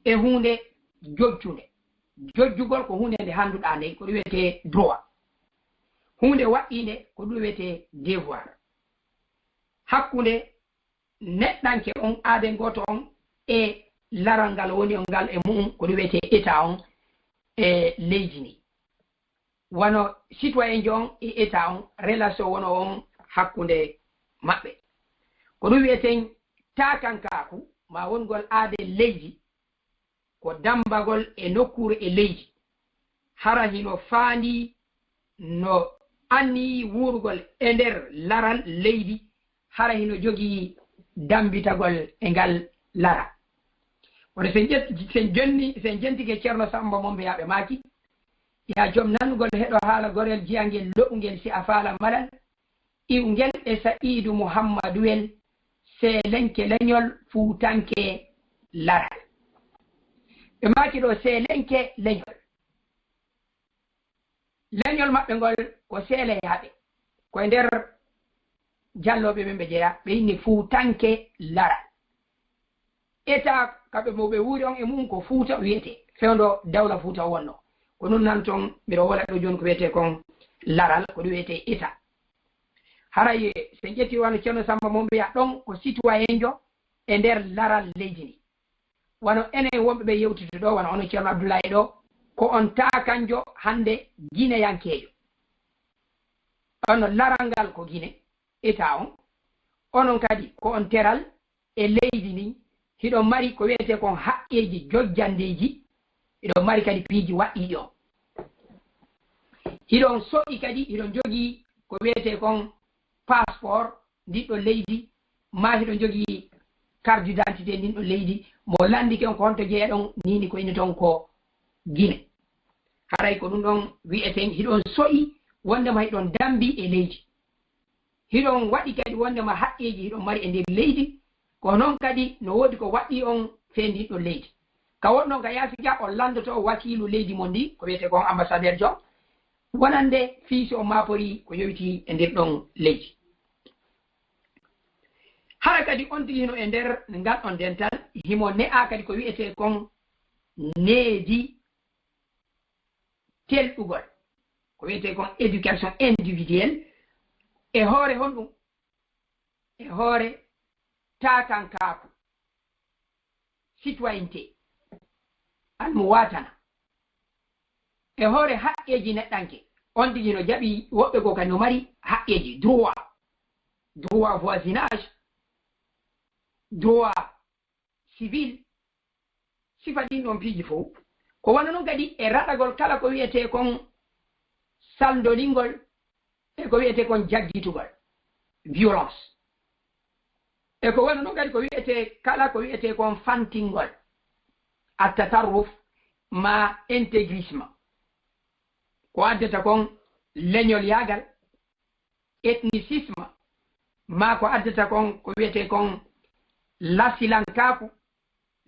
e huunde jojjunde. Jojjugol ko huunde nde hannduɗaa nden, ko ɗum wiyetee droit. Huunde waɗɗiinde ko ɗum wiyetee devoir. Hakkunde neɗɗanke on, aaden gooto on, e laral ngal woni on ngal e mu'un, ko ɗum wiyetee État on e leydi ndi. Wano citoyenjo on e État on, relation wonoowo on hakkunde maɓɓe. Ko ɗum wiyeten taakankaaku, maa wongol aadee leydi, ko dammbagol e nokkuure e leydi. Hara hino faandii no anniyii wuurugol e nder laral leydi, hara hino jogii dammbitagol e ngal laral. Kono si en ƴet-, si en jonni, si en jentike Ceerno Sammba Mombeyaa, ɓe maaki, yaa joom nanugol, heɗo haala gorel jiyangel lo'ungel, si a faala malal, iwngel e Sa'iidu Muhammaduwel, seelenke leñol, fuutanke laral. Ɓe maaki ɗoo seelenke leñol. Leñol maɓɓe ngol ko seeleyaaɓe. Ko e nder jallooɓe ɓen ɓe jeyaa, ɓe inni fuutanke laral. État ka ɓe mo ɓe wuuri on e mu'un ko Fuuta wiyetee, fewndo dawla Fuuta o wonnoo. Ko ɗum nan ton, miɗo wola ɗoo jooni ko wiyetee kon laral, ko ɗum wiyetee État. Haray si en ƴettii wano Ceerno Sammba Mombeyaa ɗon ko citoyenjo e nder laral leydi ndi. Wano enen wonɓe ɓe yewtitude ɗoo, wano onon Ceerno Abdullaahi ɗoo, ko on taakanjo hannde gineyankeejo. Ono laral ngal ko Gine, État on. Onon kadi ko on teral e leydi ndin. Hiɗon mari ko wiyetee kon haqqeeji jojjandeeji. Hiɗon mari kadi piiji waɗɗiiɗi on. Hiɗon so'i kadi, hiɗon jogii ko wiyetee kon passeport ndin ɗon leydi, maa hiɗon jogii carte d'identité ndin ɗon leydi. Mo lanndike on ko honto jeyaɗon, nii ni ko inni ton ko Gine. Haray ko ɗum ɗon wiyeten hiɗon so'i wonndema hiɗon dammbii e leydi. Hiɗon waɗi kadi wonndema haqqeeji hiɗon mari e nder leydi, ko noon kadi no woodi ko waɗɗii on fee ndin ɗon leydi. Ka wonɗon ka yaasi ga, on lanndoto wakiilu leydi mon ndi, ko wiyetee kon ambassadeur jon, wonande fii si on maaporii ko yowitii e nder ɗon leydi. Hara kadi on tigi hino e nder ngal ɗon dental, himo ne'aa kadi ko wiyetee kon needi telɗugol, ko wiyetee kon éducation individuelle, e hoore honɗum? E hoore taakankaaku, citoyenneté, almuwaatana, e hoore haqqeeji neɗɗanke. On tigi no jaɓi woɓɓe goo kadi no mari haqqeeji, droit, droit voisinage, droit civil, sifa ɗin ɗon piiji fow, Ko wano noon kadi e raɗagol kala ko wiyetee kon salndolingol e ko wiyetee kon jaggitugol, violence. E ko wano noon kadi ko wiyetee kala ko wiyetee kon fantingol, attatarruf ma intégrisme. Ko addata kon leñolyaagal, ethnicisme, ma ko addata kon ko wiyetee kon lasilankaaku,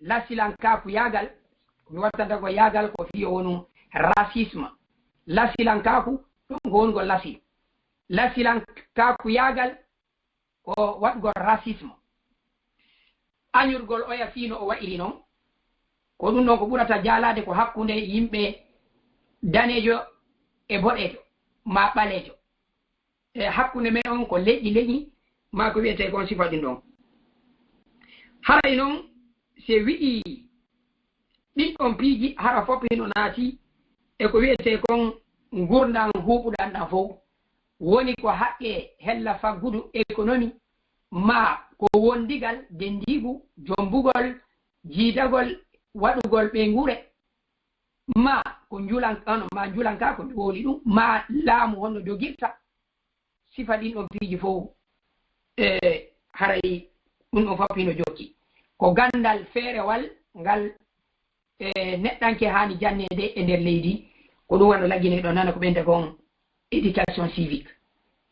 lasilankaaku yaagal, ko mi wattanta ko yaagal ko fii o wonu racisme. Lasilankaaku, ɗum ko wonugol lasi. Lasilankaaku yaagal ko waɗugol racisme. Añurgol oya fii no o wa'iri noon, ko ɗum ɗon ko ɓurata jaalaade ko hakkunde yimɓe daneejo e boɗeejo, ma ɓaleejo. E hakkunde men on ko leƴƴi leƴƴi, ma ko wiyetee kon sifa ɗum ɗon. Haray noon, si wi'ii ɗin ɗon piiji, hara fof hino naati e ko wiyetee kon ngurndan huuɓuɗan ɗan fof. Woni ko haqqe hella faggudu économie, ma ko wondigal, dendiigu, jombugol, jiidagol, waɗugol ɓeynguure, ma ko njulan-, ano, ma njulanka ko mi wowli ɗum, ma laamu honno dogirta, sifa ɗin ɗon piiji fof, e haray ɗum ɗon fof hino jokki. Ko ganndal feerewal ngal, e neɗɗanke haani janneede e nder leydi, ko ɗum wano lagginee ɗo nana ko ɓenta kon éducation civique.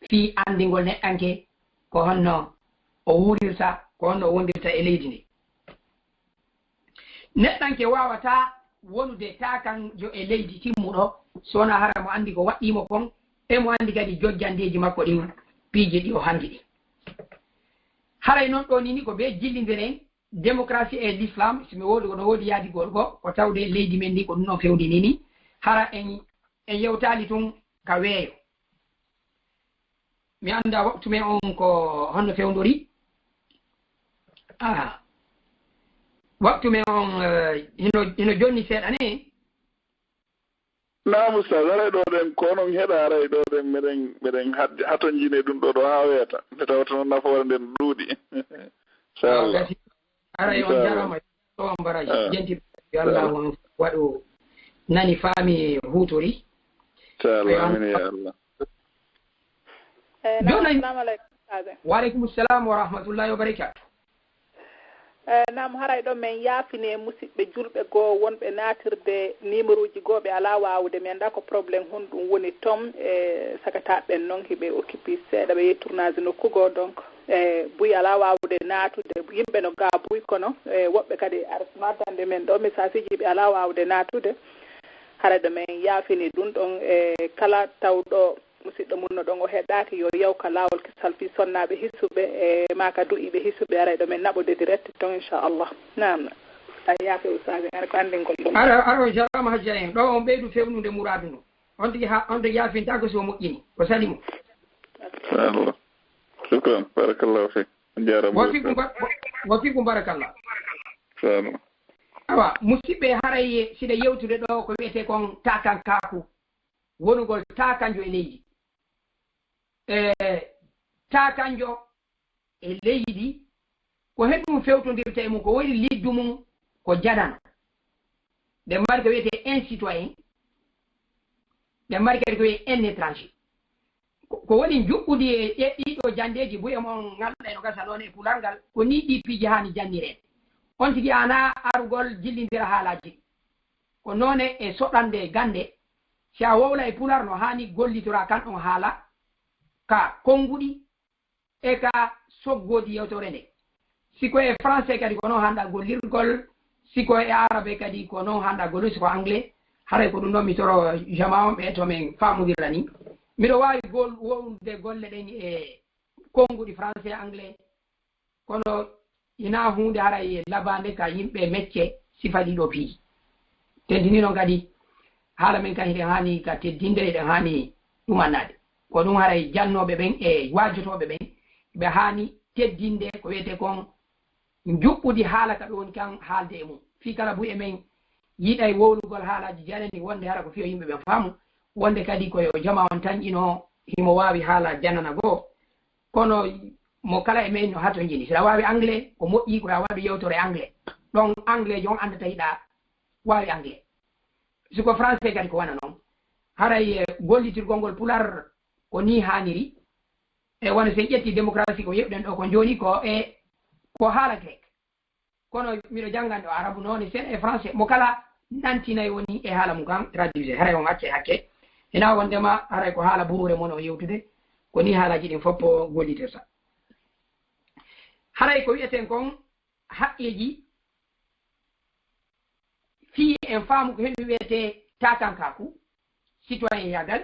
Fii anndingol neɗɗanke ko honno o wuurirta, ko honno o wondirta e leydi ndi. Neɗɗanke waawataa wonude taakanjo e leydi timmuɗo, so wonaa hara mo anndi ko waɗɗii mo kon, e mo anndi kadi jojjandeeji makko ɗin, piiji ɗi o hanndi ɗin. Haray non ɗoo nii ni ko bee jillindiren, démocratie e l'islam, si mi woodi, kono woodi yaadigol ko, ko tawde leydi men ndi ko ɗum ɗon fewndini ni, hara en, en yewtaali tun ka weeyo. Mi anndaa waktu men on ko honno fewndori. Ah. Waktu men on, eh, hino, hino jonni seeɗa ne. Naam, Ustaz, haray ɗo ɗen, ko onon heɗa, haray ɗo ɗen, meɗen, meɗen hat-, hatonjine ɗum ɗo, ɗo haa weeta. Nde tawata noon nafoore nden ɗuuɗi. Inchallah. Haray on jaraama, ɗo on baraji. Ah. Jenti, yo Allah on waɗu nani faami huutori. Inchallah, amin ya Allah. Eh, naam, assalamu aleykum, Ustaz. Wa aleykum salam wa rahmatullahi wa barakatuh. Eh, naam, haray ɗo men yaafini e musiɓɓe julɓe goo wonɓe naatirde niimeruuji goo ɓe alaa waawude. Mi anndaa ko problème honɗum woni ton e sakataaɓe ɓen non, hiɓe occupé seeɗa, ɓe yehi tournage nokku goo, donc, eh, buy alaa waawude naatude. Yimɓe no gaa buy, kono, eh, woɓɓe kadi ar-, noddande men ɗo message ji ɓe alaa waawude naatude. Haray ɗo men yaafini ɗum ɗon, e kala tawɗo musiɗɗo mum no ɗon o heɗaaki, yo yaw ka laawol kisal fii sonnaaɓe hisuɓe, e maa ka du'iiɓe hisuɓe, haray ɗo men naɓude direct ton, inchallah. Naam. A yaafe Ustaaz, ara ko anndingol ɗum. Ara, ara on jaraama Hajja en. Ɗo on ɓeydu fewnude muraadu ndu. On tigi ha, on tigi yaafintaako si o moƴƴini. Ko sali mo. Inchallah. Shukran. Barakallahu fik. On jaaraama. Wa fikum bar-, wa, wa fikum barakallah. Inchallah. Awa, musiɓɓe, haray siɗa yewtude ɗo ko wiyetee kon taakankaaku, wonugol taakanjo e leydi. E taakanjo e leydi, ko hen ɗum fewtondirta e mum, ko woni liddu mum ko janano. Ɓe mari ko wiyetee un citoyen, ɓe mari kadi ko wiyetee un étranger. Ko, ko woni njuɓɓudi e ɗe-, ɗiɗo janndeeji buy e mon ngal ɗe no gasa noon e pular ngal, ko nii ɗi piiji haani jannireede. On tigi ana arugol jillindira haalaaji ɗi. Ko noone e soɗande gannde, si a wowla e pular no haani gollitora kan on haala ka konnguɗi e ka soggoodi yewtoore nde. Si ko e français kadi ko noon hannda gollirgol, si ko e arabe kadi ko noon hannda gollirgol, si ko anglais, haray ko ɗum ɗon mi toro jama on ɓe to men faamodira ni. Miɗo waawi gol-, wowlude golle ɗen e konnguɗi français, anglais, kono ina huunde haray labaande ka yimɓe mecce sifa ɗiɗo piiji. Teddini noon kadi, haala men kan hiɗen haani ka teddinde, hiɗen haani ɗumannaade. Ko ɗum haray jannooɓe ɓen e waajotooɓe ɓen, ɓe haani teddinde ko wiyetee kon njuɓɓudi haala ka ɓe woni kan haalde e mum. Fii kala buy e men yiɗay wowlugol haalaaji janani, wonde hara ko fiyo yimɓe ɓen faamu, wonde kadi ko yo jama on tanƴino himo waawi haala janana goo. Kono mo kala e men no hatonjini. Si aɗa waawi anglais, ko moƴƴi ko a waɗu yewtore anglais. Ɗon anglais jon anndata hiɗa waawi anglais. Si ko français kadi ko wano non. Haray, eh, gollitirgol ngol pular ko ni haaniri. E wano si en ƴetti démocratie ko yewɗen ɗo ko jooni ko e, ko haala grec. Kono miɗo jannganɗo arabu noon e français. Mo kala nantinay woni e haala mum kan traduisé. Haray on accay hakke. Hina wondema haray ko haala buruure mon o yewtude. Ko ni haalaaji ɗin fof o gollitirta. Haray ko wi'eten kon haqqeeji fii en faamu ko hendu wiyetee taakankaaku, citoyen yagal,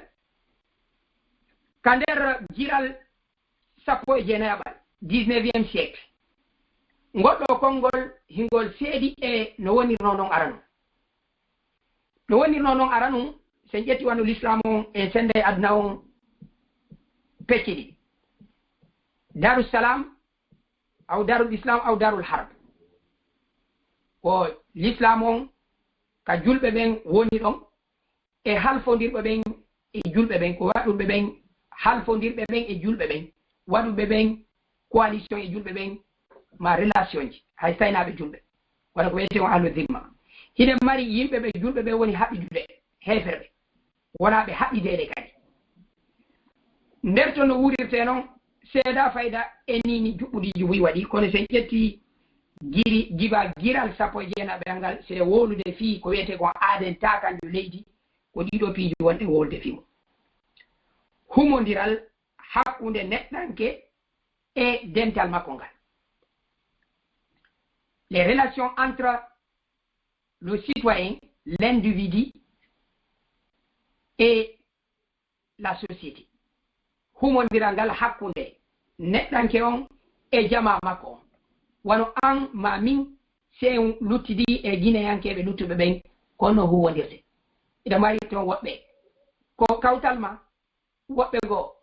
ka nder giral sappo e jeenayaɓal, dix-neuvième siècle. Ngol ɗoo konngol hingol seedi e no wonirnoo non aranu. No wonirnoo non aranu, si en ƴetti wano l'islam on e sennde aduna on pecce ɗiɗi. Darussalam, aw darul islam, aw darul harb. Ko l'islam on ka julɓe ɓen woni ɗon, e halfondirɓe ɓen e julɓe ɓen, ko waɗuɓe ɓen, halfondirɓe ɓen e julɓe ɓen, waɗuɓe ɓen coalition e julɓe ɓen, ma relation ji, hay taynaaɓe julɓe. Wala ko wiyetee on ahlu zimma. Hiɗen mari yimɓe ɓe julɓe ɓe woni haɓidude heeferɓe. Wonaa ɓe haɓideede kadi. Nder to no wuurirtee non, seedaa fayda e nii ni juɓɓudiiji buy waɗi, kono si en ƴetti giri, jiba giral sappo e jeenaɓeral ngal, si e wowlude fii ko wiyetee kon aaden taakanjo leydi, ko ɗii ɗoo piiji wonɗen wowlude fii mum. Humondiral hakkunde neɗɗanke e dental makko ngal. Les relations entre le citoyen, l'individu et la société. Humondiral ngal hakkunde neɗɗanke on e jamaa makko on. Wano an ma min, si en luttidi e Gineyankeeɓe luttuɓe ɓen, ko no huwondirte. Hiɗa mari ton woɓɓe ko kawtal ma, woɓɓe goo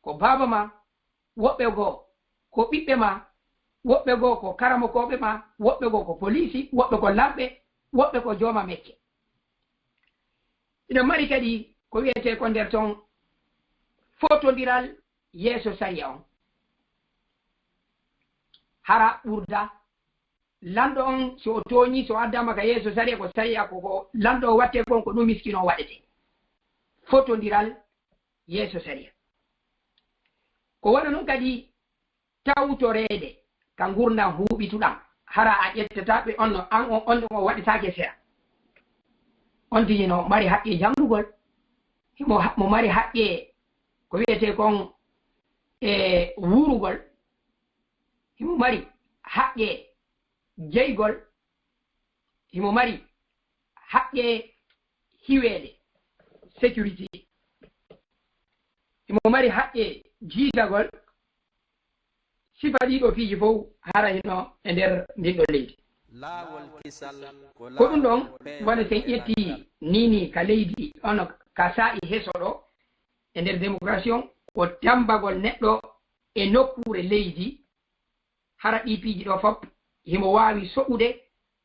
ko baaba ma, woɓɓe goo ko ɓiɓɓe ma, woɓɓe goo ko karamokooɓe ma, woɓɓe goo ko poliisi, woɓɓe ko lamɓe, woɓɓe ko jooma mecce. Ina mari kadi ko wiyetee ko nder ton fotondiral yeeso sariya on. Hara ɓurda lanɗo on, si o tooñii, si o addaama ka yeeso sariya, ko sariya ko, ko lanɗo o wattee kon, ko ɗum miskino o waɗetee. Fotondiral yeeso sariya. Ko wano non kadi tawtoreede ka ngurndan huuɓituɗan. Hara a ƴettataa ɓe on no, an on, on ɗon o waɗetaake sera. On tigi no mari haqqe janngugol. Himo ha-, mo mari haqqe ko wiyetee kon e wuurugol. Himo mari haqqe jeygol. Himo mari haqqe hiweede, sécurité. Himo mari haqqe jiidagol. Sifa ɗii ɗoo piiji fow hara hino e nder ndin ɗoo leydi. Laawol kisal ko ko ɗum ɗon, laawol wano si en ƴetti nii nii ka leydi, ono ka saa'i heso ɗoo, e nder démocratie on, ko tammbagol neɗɗo e nokkuure leydi, hara ɗii piiji ɗoo fof himo waawi soɓude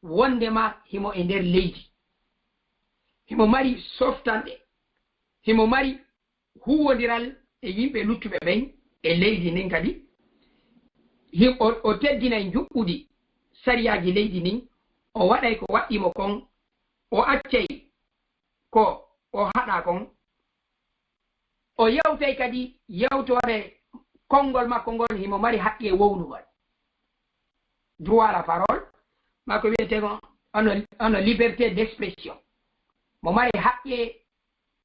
wondema himo e nder leydi. Himo mari softanɗe, himo mari huuwondiral e yimɓe luttuɓe ɓen e leydi ndin kadi. Hi-, o, o teddinay njuɓɓudi sariyaaji leydi ndin, o waɗay ko waɗɗii mo kon, o accay ko o haɗaa kon. O yewtay kadi yewtoore konngol makko ngol, himo mari haqqe wowlugol. Droit à la parole, makko wiyetee kon ono, ono liberté d'expression. Mo mari haqqe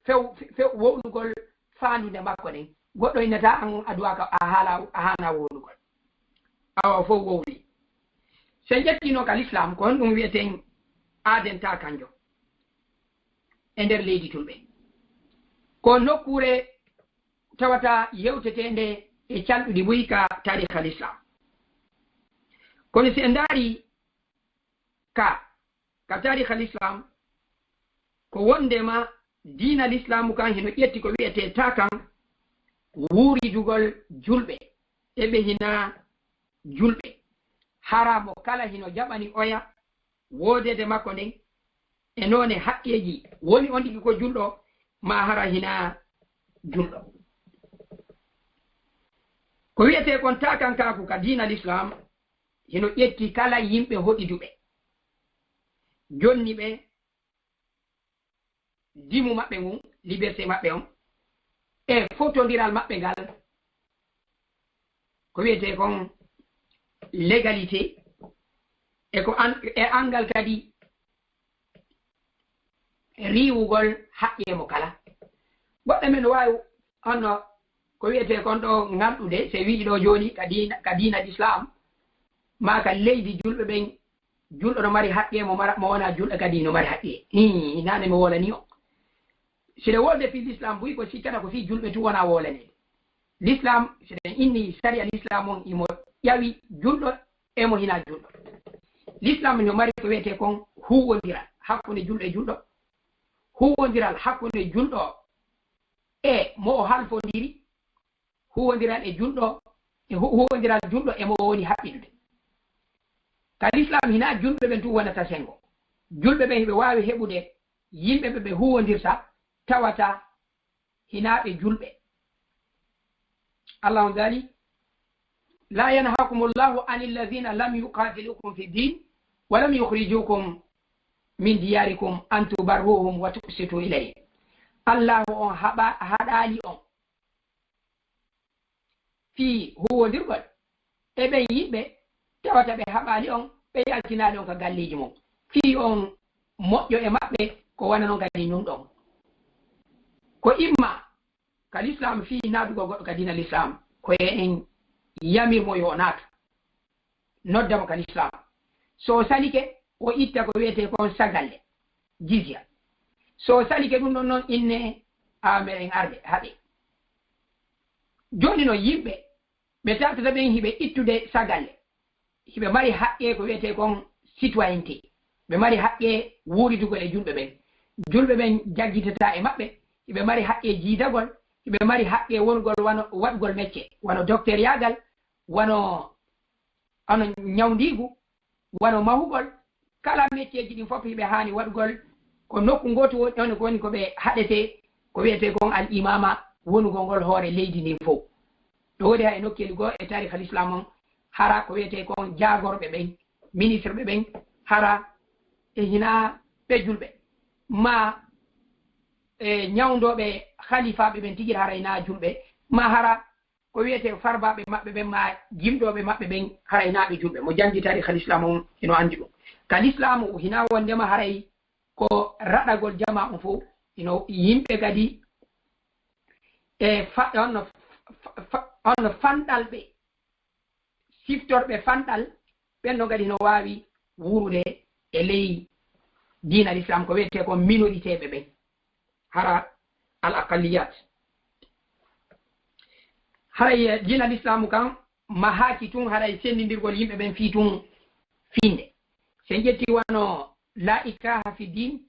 few, few wowlugol faandunde makko nden. Goɗɗo innataa an on a duwaaka, a haala, a haana wowlugol. Awa fow wowli. Si en ƴetti non ka l'islam, ko honɗum wiyeten aaden taakanjo e nder leydi julɓe? Ko nokkuure tawata yewteteende e calɗuɗi buy ka taarikh al-Islam. Kono si en ndaari ka, ka taarikh al-Islam, ko wondema diina Lislaamu kan hino ƴetti ko wiyetee taakan wuuridugol julɓe, e ɓe hinaa julɓe. Hara mo kala hino jaɓani oya woodeede makko nden, e noone haqqeeji woni on tigi ko julɗo, ma hara hinaa julɗo. Ko wiyetee kon taakankaaku ka diina Lislaam, hino ƴetti kala yimɓe hoɗiduɓe, jonni ɓe, dimu maɓɓe ngun, liberté maɓɓe on, e fotondiral maɓɓe ngal, ko wiyetee kon légalité, e ko an, e anngal kadi riiwugol haqqee mo kala. Goɗɗo men no waawi honno ko wiyetee kon ɗoo ŋalɗude, si wi'i ɗoo jooni ka diina, ka diina Lislaam, maa ka leydi julɓe ɓen, julɗo no mari haqqee mo mara, mo wonaa julɗo kadi no mari haqqee. Hii, naane mi wolanii on. Si ɗe wolde fii Lislaam buy ko sikkata ko fii julɓe tun wonaa wolaneede. Lislaam, si ɗen inni sariya Lislaam on, imo ƴawi julɗo e mo hinaa julɗo. Lislaam no mari ko wiyetee kon huuwondiral hakkunde julɗo e julɗo, huuwondiral hakkunde julɗo e mo o halfondiri, huuwondiral e julɗo, e hu-, huuwondiral julɗo e mo o woni haɓɓidude. Ka Lislaam hinaa julɓe ɓen tun wonata senngo. Julɓe ɓen hiɓe waawi heɓude yimɓe ɓe ɓe huuwondirta tawata hinaa ɓe julɓe. Allah on daali, لا ينهاكم الله عن الذين لم يقاتلوكم في الدين ولم يخرجوكم من دياركم أن تبروهم وتقسطوا إليهم. Allaahu on haɓa-, haɗaali on fii huuwondirgol e ɓen yimɓe tawata ɓe haɓaali on, ɓe yaltinaali on ka galleeji mon, fii on moƴƴo e maɓɓe, ko wano non kadi nunɗon. Ko imma ka Lislaam fii naatugol goɗɗo ka diina Lislaam, ko e en yamir mo yo o naatu, nodda mo ka Lislaam. So o salike, o itta ko wiyetee kon sagalle, jizya. So o salike ɗun ɗon non, inne a meɗen arde, haɓe. Jooni non yimɓe ɓe tawata ɓen hiɓe ittude sagalle, hiɓe mari haqqee ko wiyetee kon citoyenneté. Ɓe mari haqqee wuuridugol e julɓe ɓen. Julɓe ɓen jaggitataa e maɓɓe. Hiɓe mari haqqee jiidagol. Hiɓe mari haqqee wonugol wano waɗugol mecce, wano dokteryaagal, wano, wano ñawndiigu, wano mahugol. Kala mecceeji ɗin fof hiɓe haani waɗugol. Ko nokku ngootu woni, on ko woni ko ɓe haɗetee, ko wiyetee kon al imama, wonugol ngol hoore leydi ndin fof. No woodi hay nokkeeli goo e taariika Lislaam on, hara ko wiyetee kon jaagorɓe ɓen, ministre ɓe ɓen, hara e hinaa ɓe julɓe, maa e ñawndooɓe halifaaɓe ɓen tigi, hara hinaa julɓe, maa hara ko wiyetee farbaaɓe maɓɓe ɓen, maa jimɗooɓe maɓɓe ɓen, hara hinaa ɓe julɓe. Mo janngi taariika Lislaam on hino anndi ɗum. Ka Lislaam o hinaa wonndema haray ko raɗagol jamaa on fof, hino yimɓe kadi e fa-, on no fa-, fa-, on no fanɗalɓe, siftorɓe fanɗal, ɓen ɗon kadi no waawi wuurude e ley diina Lislaam, ko wiyetee kon minoriteeɓe ɓen, hara al aqalliyat. Haray diina Lislaamu kan mahaaki tun haray senndindirgol yimɓe ɓen fii tun finnde. Si en ƴetti wano la ikraha fi din,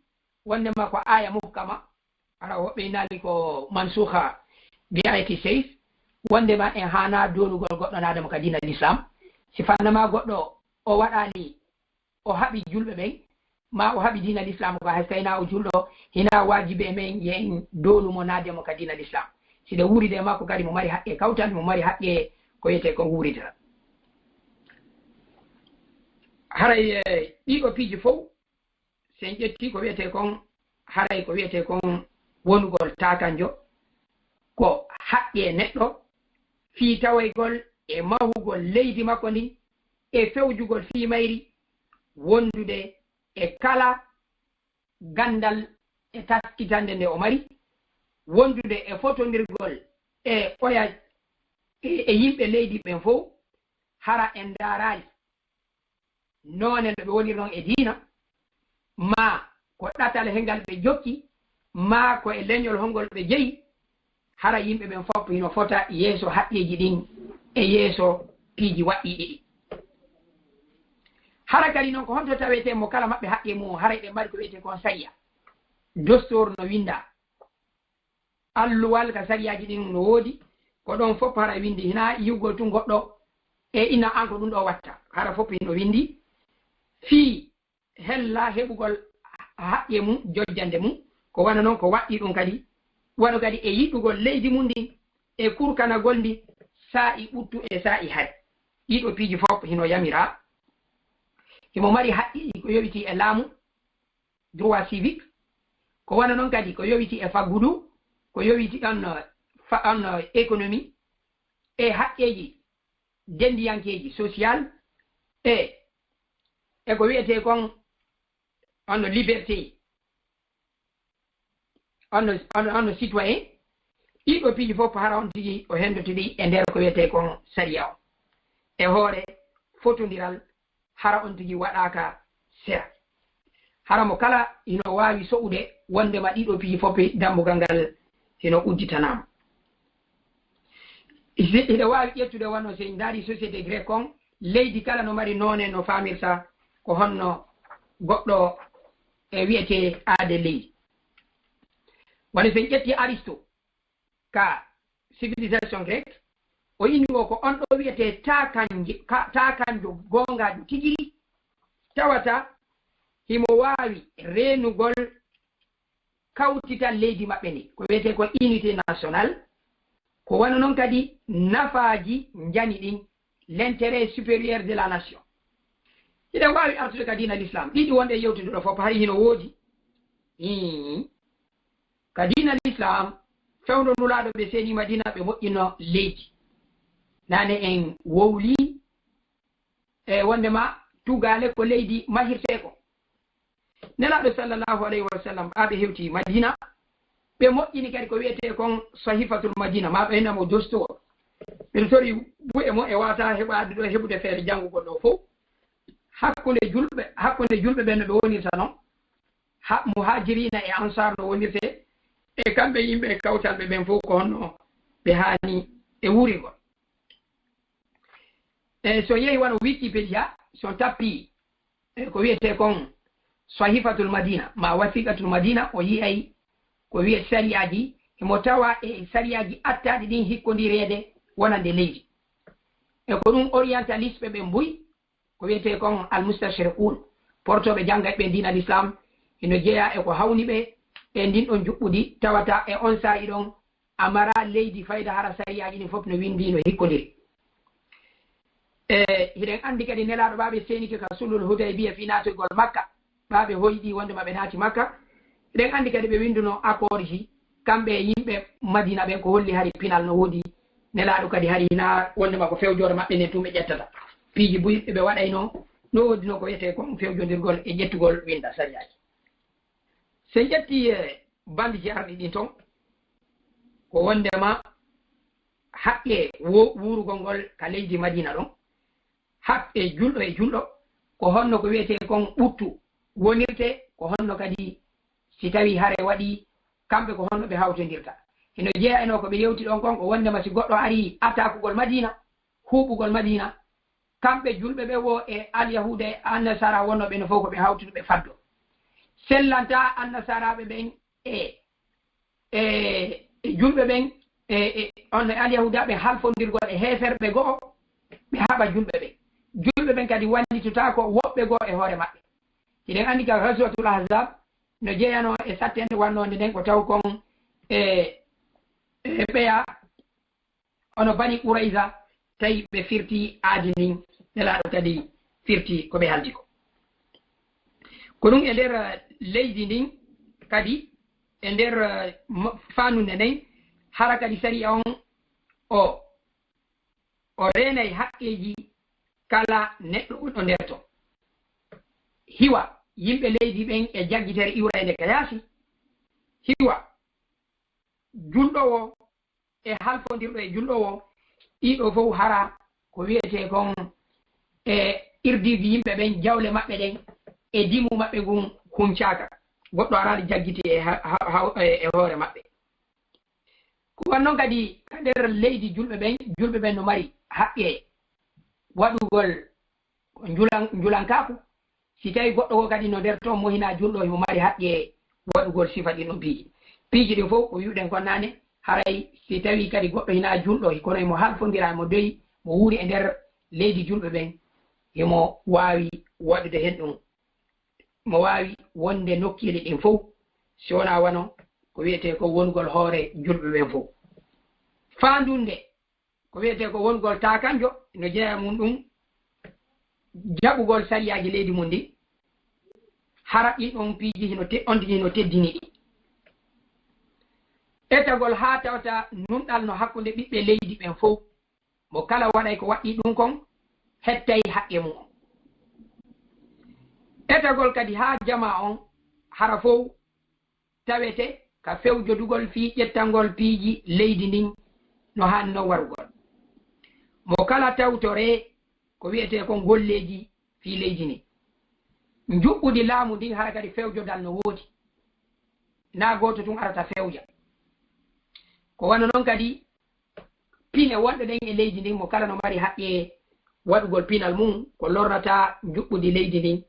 wonndema ko aaya muhkama, hara woɓɓe inaali ko mansuha bi ayati seif, wonndema en haanaa doolugol goɗɗo naada mo ka diina Lislaam. Si fannama goɗɗo o waɗaali, o haɓi julɓe ɓen, maa o haɓi diina Lislaam ko hay so tawii hinaa o julɗo, hinaa waajibi e men yo en doolu mo naade mo ka diina Lislaam. Si ɗe wuuride e makko kadi mo mari haqqee kawtal, mo mari haqqee ko wiyetee kon wuuridira. Haray, eh, ɗii ɗoo piiji fof, si en ƴetti ko wiyetee kon, haray ko wiyetee kon wonugol taakanjo, ko haqqee neɗɗo fii tawoygol e mahugol leydi makko ndin, e fewjugol fii mayri, wondude e kala ganndal e taskitannde nde o mari, wondude e fotondirgol e oya e, e yimɓe leydi ɓen fof, hara en ndaaraali noone no ɓe woniri non e diina, maa ko ɗatal he ngal ɓe jokki, maa ko e leñol hongol ɓe jeyi, hara yimɓe ɓen fof hino fota yeeso haqqeeji ɗin e yeeso piiji waɗɗiiɗi ɗi. Hara kadi non ko honto tawetee mo kala maɓɓe haqqee mum, haray ɓe mari ko wiyetee kon sariya. Dostooru no winndaa. Alluwal ka sariyaaji ɗin no woodi, ko ɗon fof hara winndi, hinaa yi'ugol tun goɗɗo e ina an ko ɗun ɗoo watta. Hara fof hino winndi fii hella heɓugol haqqee mum, jojjannde mum, ko wano non ko waɗɗii ɗun kadi, wano kadi e yiɗugol leydi mum ndin, e kurkanagol ndi, saa'i ɓuttu e saa'i hari. Ɗii ɗoo piiji fof hino yamiraa. Himo mari haqqeeji ko yowitii e laamu, droit civique, Ko wano noon kadi ko yowiti e faggudu, ko yowiti on, fa-, on économie, e haqqeeji denndiyankeeji social, e, e ko wiyetee kon on liberté, on, on, on citoyen. Ɗiɗo piiji fof hara on tigi o henndotiri e nder ko wiyetee kon sariya o. E hoore fotondiral hara on tigi waɗaaka sera. Hara mo kala hino waawi so'ude wondema ɗiɗo piiji fof dambugal ngal hino udditanaama. Isi-, hiɗa waawi ƴettude wano so en ndaari société grecque on, leydi kala no mari noone no faamirta ko honno goɗɗo e wiyetee aade leydi. Wano so en ƴetti Aristo, ka civilisation grecque, o inni o ko on ɗo wiyetee taakanje-, ka-, taakanjo goongaajo tigi, tawata himo waawi reenugol kawtital leydi maɓɓe ndi, ko wiyetee ko unité nationale, ko wano noon kadi nafaaji njani ɗin, l'intérêt supérieur de la nation. Hiɗen waawi artude ka diina l'islam, ɗiɗi wonɗe yewtude ɗo fof, hay hino woodi. Hii. Ka diina l'islam, fewndo Nulaaɗo ɓe seeni Madina, ɓe moƴƴino leydi. Nane en wowli e wondema tugaale ko leydi mahirtee ko. Nelaaɗo sallallahu alayhi wa sallam, ɓaa ɓe hewti Madina, ɓe moƴƴini kadi ko wiyetee kon Sahifatul Madina, maa ɓe hinna mo dostowol. Miɗo tori bu'e mo e waata heɓaade ɗo heɓude feere janngugol ɗo fof. Hakkunde julɓe, hakkunde julɓe ɓen no ɓe wonirta non, ha-, muhajirina e ansar no wonirtee, e kamɓe yimɓe e kawtalɓe ɓen fof ko honno ɓe haani e wuurirgol. E so yehi wano Wikipedia, so on tappi e ko wiyetee kon Sahifatul Madina, ma Wasiqatul Madina, o yi'ay ko wiyee sariyaaji, himo tawa e sariyaaji attaaɗi ɗin hikkondireede wonande leydi. E ko ɗum orientaliste ɓe ɓen buy, ko wiyetee kon al-mustashriqun, portooɓe janngay ɓe diina l'islam, hino jeyaa e ko hawni ɓe e ndin ɗon juɓɓudi, tawata e on saa'i ɗon a mara leydi fayda hara sariyaaji ɗin fof no winndi no hikkodiri. E hiɗen anndi kadi Nelaaɗo ɓaa ɓe seenike ka sulhul Hudaybiya fii naatugol Makka, ɓaa ɓe hoyɗi wondema ɓe naati Makka. Hiɗen anndi kadi ɓe winnduno accord ji, kamɓe e yimɓe Madina ɓen, ko holli hari pinal no woodi. Nelaaɗo kadi hari hinaa wondema ko fewjoore maɓɓe nden tun ɓe ƴettata. Piiji buy ɓe waɗayno, no woodi no ko wiyetee kon fewjondirgol e ƴettugol winnda sariyaaji. So en ƴetti e bandiji arɗi ɗin ton, ko wondema haqqe wo-, wuurugol ngol ka leydi Madina ɗon, haqqe julɗo e julɗo, ko honno ko wiyetee kon ɓuttu wonirtee, ko honno kadi si tawii hare waɗii, kamɓe ko honno ɓe hawtondirta. Hino jeyaa e no ko ɓe yewti ɗon kon, ko wondema si goɗɗo arii atakugol Madina, huuɓugol Madina, kamɓe julɓe ɓe woo e alyahuuda e annasara wonnooɓe no fof ko ɓe hawtude ɓe faddo. Sellantaa annasaraaɓe ɓen e, e, e julɓe ɓen, e, e, on e alyahuuda ɓe halfondirgol e heeferɓe go'o, ɓe haɓa julɓe ɓen. Julɓe ɓen kadi wallitotaako woɓɓe go'o e hoore maɓɓe. Hiɗen anndi ka Ghazwatul Ahzab no jeyanoo e sattende wannoonde nden ko taw kon e, e ɓeya hono Bani Qurayza, tawi ɓe firti aadi ndin, Nelaaɗo kadi firti ko ɓe haaldi ko. Ko ɗum e nder, eh, leydi ndin kadi, e nder, eh, mo-, faandude nden, hara kadi sariya on o, o reenay haqqeeji kala neɗɗo gonɗo nder ton. Hiwa yimɓe leydi ɓen e jaggitere iwrayde ka yaasi, hiwa julɗo o e halfondirɗo e julɗo o, ɗiɗo fof hara ko wiyetee kon e irdiiji yimɓe ɓen, jawle maɓɓe ɗen e dimu maɓɓe ngun huncaaka. Goɗɗo araali jaggiti e ha-, ha-, ha-, e, e hoore maɓɓe. Ko wan non kadi ka nder leydi julɓe ɓen, julɓe ɓen no mari haqqe waɗugol ko njulan-, njulankaaku. Si tawii goɗɗo goo kadi no nder toon mo hinaa julɗo, himo mari haqqe waɗugol sifa ɗin ɗon piiji. Piiji ɗin fof ko wi'uɗen kon naane, haray si tawii kadi goɗɗo hinaa julɗo, kono himo halfondira, himo doyi, mo wuuri e nder leydi julɓe ɓen, himo waawi waɗude hen ɗum. Mo waawi wonde nokkeeli ɗin fof, si wonaa wano ko wi'etee ko wonugol hoore julɓe ɓen fof. Faandunde ko wiyetee ko wongol taakanjo, no jeyaa mum ɗum jaɓugol sariyaaji leydi mum ndi, hara ɗin ɗon piiji hino te-, on tigi hino teddini ɗi. Etagol haa tawata nunɗal no hakkunde ɓiɓɓe leydi ɓen fow. Mo kala waɗay ko waɗɗii ɗun kon, hettay haqqe mun on. Etagol kadi haa jamaa on hara fow tawete ka fewjodugol fii ƴettangol piiji leydi ndin no haani non warugol. Mo kala tawtoree ko wi'etee kon golleeji fii leydi ndin. Njuɓɓudi laamu ndin hara kadi fewjodal no woodi. Naa gooto tun arata fewja. Ko wano non kadi pine wonɗe ɗen e leydi ndin, mo kala no mari haqqe waɗugol pinal mun ko lorrata njuɓɓudi leydi ndin.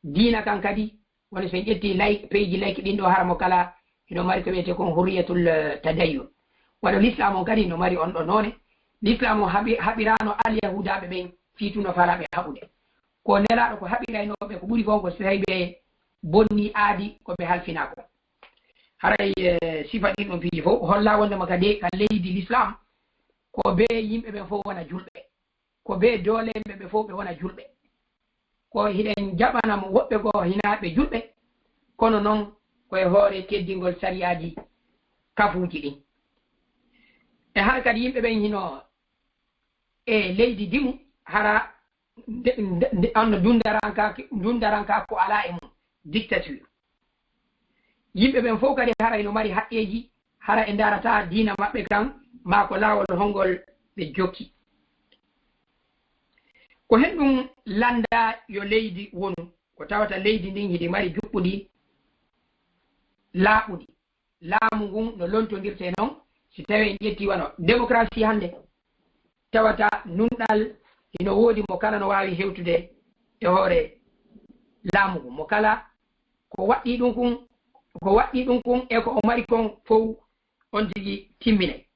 Diina kan kadi, woni so en ƴetti lay-, peeji layki ɗin ɗo, hara mo kala hino mari ko wi'etee kon hurriyatul, eh, tadayyun. Wano Lislaam on kadi no mari on ɗo noone. Lislaam on haɓi-, haɓiraano Alyahuudaaɓe ɓen fii tun no faalaa ɓe haɓude. Ko Nelaaɗo ko haɓiraynoo ɓe ko ɓuri kon ko si tawii ɓe bonnii aadi ko ɓe halfinaa kon. Haray, eh, sifa ɗin ɗon piiji fow holla wonndema ka de-, ka leydi Lislaam, ko bee yimɓe ɓen fow wona julɓe. Ko bee dooleeɓe ɓe fow ɓe wona julɓe. Ko hiɗen jaɓana mo woɓɓe goo hinaa ɓe julɓe, kono non ko e hoore teddingol sariyaaji kafuuji ɗin. E hara kadi yimɓe ɓen hino e leydi dimu, hara nde, nde, nde, anno dundaranka, dundaranka ko alaa e mun, dictature. Yimɓe ɓen fow kadi hara hino mari haqqeeji, hara ɓe ndaarataa diina maɓɓe kan, maa ko laawol hongol ɓe jokki. Ko hen ɗun lanndaa yo leydi wonu, ko tawata leydi ndin hiɗi mari juɓɓudi laaɓundi. Laamu ngun no lontondirtee non, si tawii en ƴettii wano démocratie hannde, tawata nunɗal hino woodi, mo kala no waawi hewtude e hoore laamu ngun. Mo kala ko waɗɗii ɗun kun, ko waɗɗii ɗun kun e ko o mari kon fow on tigi timminay.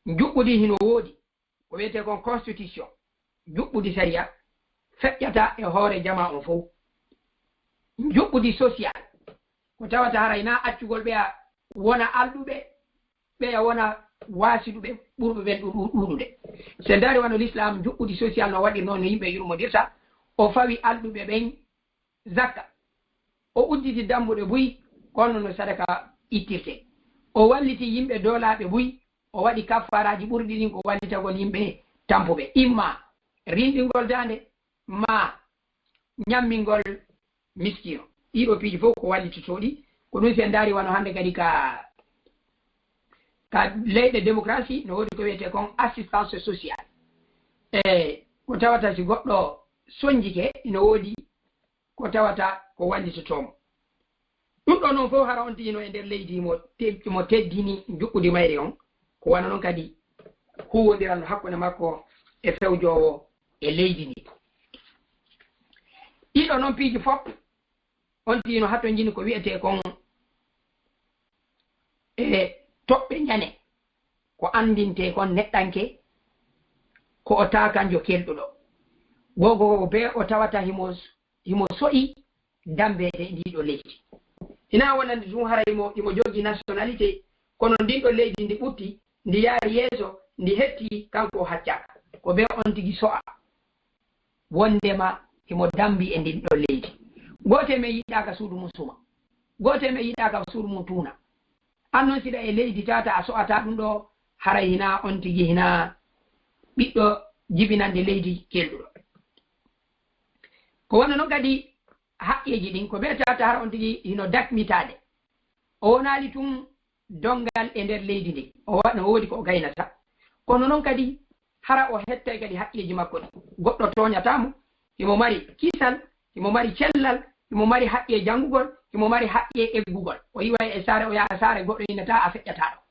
Njuɓɓudi hino woodi, ko wi'etee kon constitution, juɓɓudi sariya, feƴƴata e hoore jamaa on fow. Njuɓɓudi social, ko tawata haray naa accugol ɓeya wona alɗuɓe, ɓeya wona waasiduɓe ɓurɓe ɓen ɗu-, ɗu-, ɗuuɗude. Si en ndaari wano Lislaam njuɓɓudi social no waɗirnoo, no yimɓe yurmondirta, o fawi alɗuɓe ɓen zakka. O udditi dambuɗe buy, kono no sadaka ittirtee. O walliti yimɓe doolaaɓe buy, o waɗi kaffaaraaji ɓurɗi ɗin ko wallitagol yimɓe tampuɓe. Imma rinɗingol daande, maa ñammingol miskiino. Ɗii ɗoo piiji fow ko wallitotooɗi. Ko ɗun si en ndaari wano hannde kadi ka, ka leyɗe démocratie no woodi ko wi'etee kon assistance sociale. E ko tawata si goɗɗo sonjike, ino woodi ko tawata ko wallitotoo mo. Ɗun ɗoo non fow hara on tigi no e nder leydi mo te-, mo teddini njuɓɓudi mayri on, ko wano non kadi huuwondiral no hakkunde makko e fewjoowo e leydi ndi. Ɗii ɗoo non piiji fow, on tigi no hatonjini ko wi'etee kon e toɓɓe ñane, ko anndintee kon neɗɗanke, ko o taakanjo kelɗuɗo. Gogo bee o tawata himo, himo so'i dambeede e ndii ɗoo leydi. Hinaa wonande tun haray himo, himo jogii nationalité, kono ndin ɗoo leydi ndi ɓutti, ndi yaari yeeso, ndi hetti, kanko o haccaaka. Ko bee on tigi so'a. Wonndema himo dambii e ndin ɗoo leydi. Gooto e men yiɗaaka suudu mun suma. Gooto e men yiɗaaka suudu mun tuuna. An non siɗa e leydi tawata a so'ataa ɗun ɗoo, haray hinaa on tigi hinaa ɓiɗɗo jibinande leydi kelɗuɗo. Ko wano non kadi haqqeeji ɗin, ko bee tawata hara on tigi hino dakmitaade. O wonaali tun donngal e nder leydi ndin. O wa-, no woodi ko o gaynata. Kono non kadi, hara o hettay kadi haqqeeji makko ɗin. Goɗɗo tooñataa mo, himo mari kisal, himo mari cellal, himo mari haqqee janngugol, himo mari haqqee eggugol. O iway e saare, o yaha saare goɗɗo innataa a feƴƴataa ɗoo.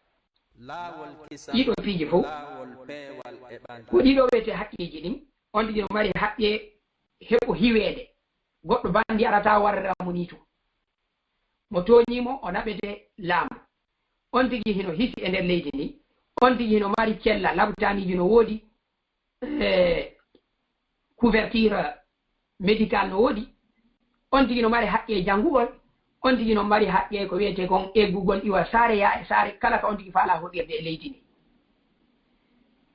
Ɗii ɗoo piiji fow, ko ɗii ɗoo wi'etee haqqeeji ɗin, on tigi no mari haqqee heɓo hiweede. Goɗɗo banndi arataa warra mo nii tun. Mo tooñii mo, o naɓete laamu. On tigi hino hisi e nder leydi ndi. On tigi hino mari cella, labutaaniiji no woodi, eh, couverture médical no woodi. On tigi no mari haqqee janngugol. On tigi no mari haqqee ko wi'etee kon eggugol iwa saare, yaa e saare, kala ka on tigi faalaa hoɗirde e leydi ndi.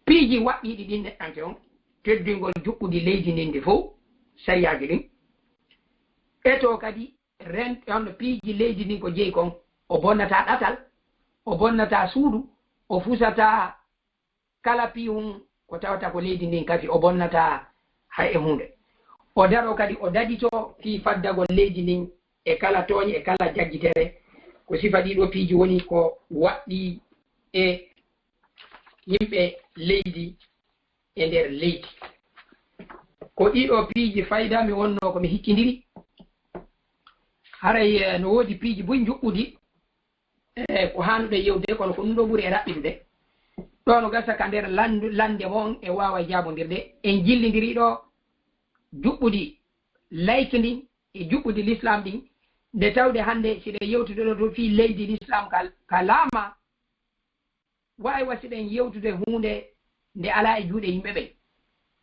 Piiji waɗɗiiɗi ɗin neɗɗanke on, teddingol juɓɓudi leydi ndin ndi fow, sariyaaji ɗin. Eto kadi ren-, on piiji leydi ndin ko jeyi kon, o bonnataa ɗatal, o bonnataa suudu, o fusataa kala piyun ko tawata ko leydi ndin kafi, o bonnataa hay e huunde. O daroo kadi, o daditoo fii faddagol leydi ndin e kala tooñe, e kala jaggitere. Ko sifa ɗii ɗoo piiji woni ko waɗɗii e yimɓe leydi e nder leydi. Ko ɗii ɗoo piiji fayda mi wonnoo ko mi hiccindiri. Haray, eh, no woodi piiji buy njuɓɓudi, eh, ko haanuɗe yewde, kono ko ɗum ɗoo ɓuri e raɓɓiɗude. Ɗoo no gasa ka nder landu-, lande mon e waawa jaabondirde. En jillindiri ɗoo juɓɓudi layki ndin e juɓɓudi Lislaam ɗin. Nde tawde hannde si ɗen yewtude ɗoo to fii leydi Lislaam ka, ka laama, waawi wa si ɗen yewtude huunde nde alaa e juuɗe yimɓe ɓen.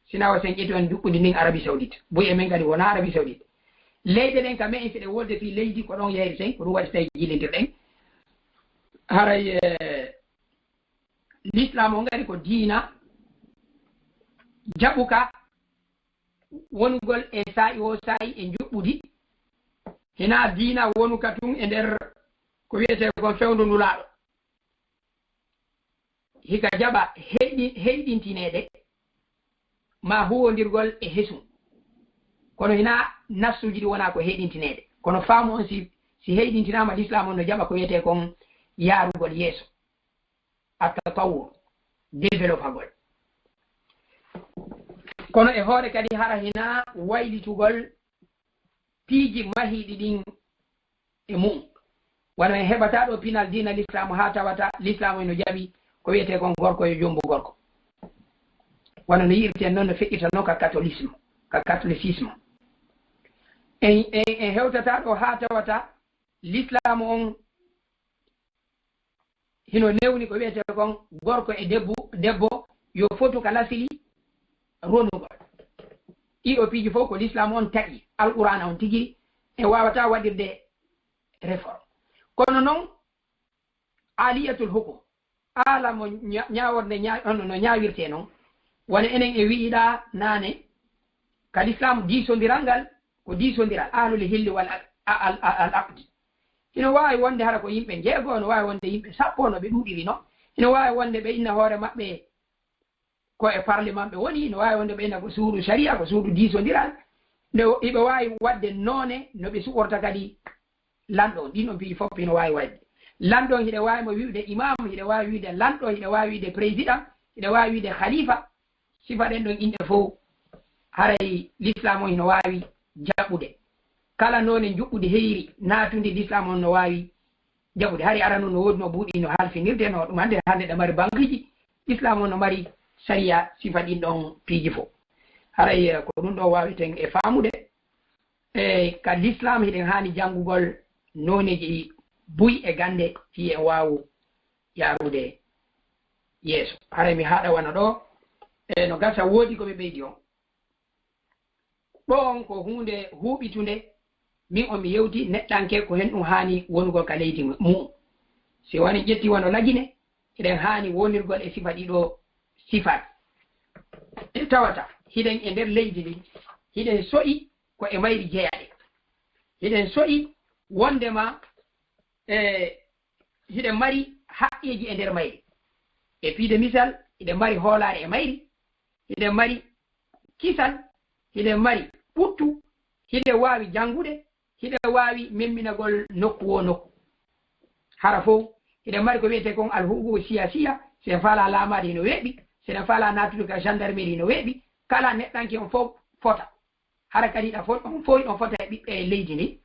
Sina wa sen ƴetti on juɓɓudi ndin Arabie Saoudite. Buy e men kadi wonaa Arabie Saoudite. Leyɗe ɗen ka men si ɗen wolde fii leydi ko ɗon yayriten, ko ɗum waɗi tawi jillindirɗen. Haray, eh, Lislaam on kadi ko diina jaɓuka wonugol e saa'i o saa'i e njuɓɓudi. Hinaa diina wonuka tun e nder ko wiyetee kon fewndo Nulaaɗo. Hika jaɓa heyɗi-, heyɗintineede maa huwondirgol e hesum. Kono hinaa nassuuji ɗi wonaa ko heyɗintineede. Kono faamu on si, si heyɗintinaama, Lislaam on no jaɓa ko wiyetee kon yaarugol yeeso. At-tatawwur, développagol. Kono e hoore kadi hara hinaa waylitugol piiji mahiiɗi ɗin e mu'un. Wano en heɓata ɗoo pinal diina Lislaamu haa tawata Lislaamu eno jaɓi ko wiyetee kon gorko yo jombu gorko. Wano no yi'irten non no feƴƴita non ka katolisme, ka katolicisme. En, en, en hewtata ɗoo haa tawata Lislaamu on hino newni ko wiyetee kon gorko e debbo, debbo yo fotu ka lasili ronugol. Ɗii ɗoo piiji fof ko Lislaam on taƴi, Alqur'aana on tigi, en waawataa waɗirde réforme. Kono non, aaliyatul hukum, aala mo ña-, ñaaworde ña-, no, no ñaawirtee non, wano enen en wi'iɗaa naane, ka Lislaam diisondiral ngal, ko diisondiral ahlul hilli wal aq-, a-, al, a-, al aqdi. Hino waawi wonde hara ko yimɓe njeego, no waawi wonde yimɓe sappo, no ɓe ɗuuɗiri non. Hino waawi wonde ɓe inna hoore maɓɓe ko e parlement ɓe woni, no waawi wonde ɓe inna ko suudu sharia, ko suudu diisondiral. Nde o-, hiɓe waawi waɗde noone no ɓe suɓorta kadi lanɗo on. Ɗin on piiji fof hino waawi waɗde. Lanɗo on hiɗa waawi mo wi'ude imam, hiɗa waawi wi'ude lanɗo, hiɗa waawi wi'ude président, hiɗa waawi wi'ude khalifa. Sifa ɗen ɗon inɗe fof, haray Lislaam on hino waawi jaɓɓude. Kala noone njuɓɓudi heyri naatundi, Lislaam on no waawi jaɓɓude. Hari arano no woodunoo buuɗi no halfinirde, no ɗum hannde, hannde ɗa mari banqueji, Lislaam on no mari sariya sifa ɗin ɗon piiji fof. Haray, eh, ko ɗum ɗon waaweten e faamude. E ka Lislaam hiɗen haani janngugol nooneeji buy e gannde fii en waawu yaarude yeeso. Haray mi haɗa wano ɗoo, e no gasa woodi ko ɓe ɓeydi on. Ɗoo on ko huunde huuɓitunde, min on mi yewti neɗɗanke ko hen ɗum haani wonugol ka leydi mu-, mu'un. Si woni ƴetti wano Lagine, hiɗen haani wonirgol e sifa ɗii ɗoo sifaaji. E tawata hiɗen e nder leydi ndin, hiɗen so'i ko e mayri jeyaɗen. Hiɗen so'i wondema, e, hiɗen mari haqqeeji e nder mayri. E piide misal, hiɗen mari hoolaare e mayri, hiɗen mari kisal, hiɗen mari ɓuttu, hiɗen waawi janngude, hiɗen waawi memminagol nokku woo nokku. Hara fow, hiɗen mari ko wiyetee kon alhuququ siyasiya, si en faalaa laamaade hino weeɓi, si en faalaa naatude ka gendarmerie hino weeɓi, kala neɗɗanke on fow fota. Hara kadi hiɗa fo-, on fow hiɗon fota e ɓiɓɓe e leydi ndi,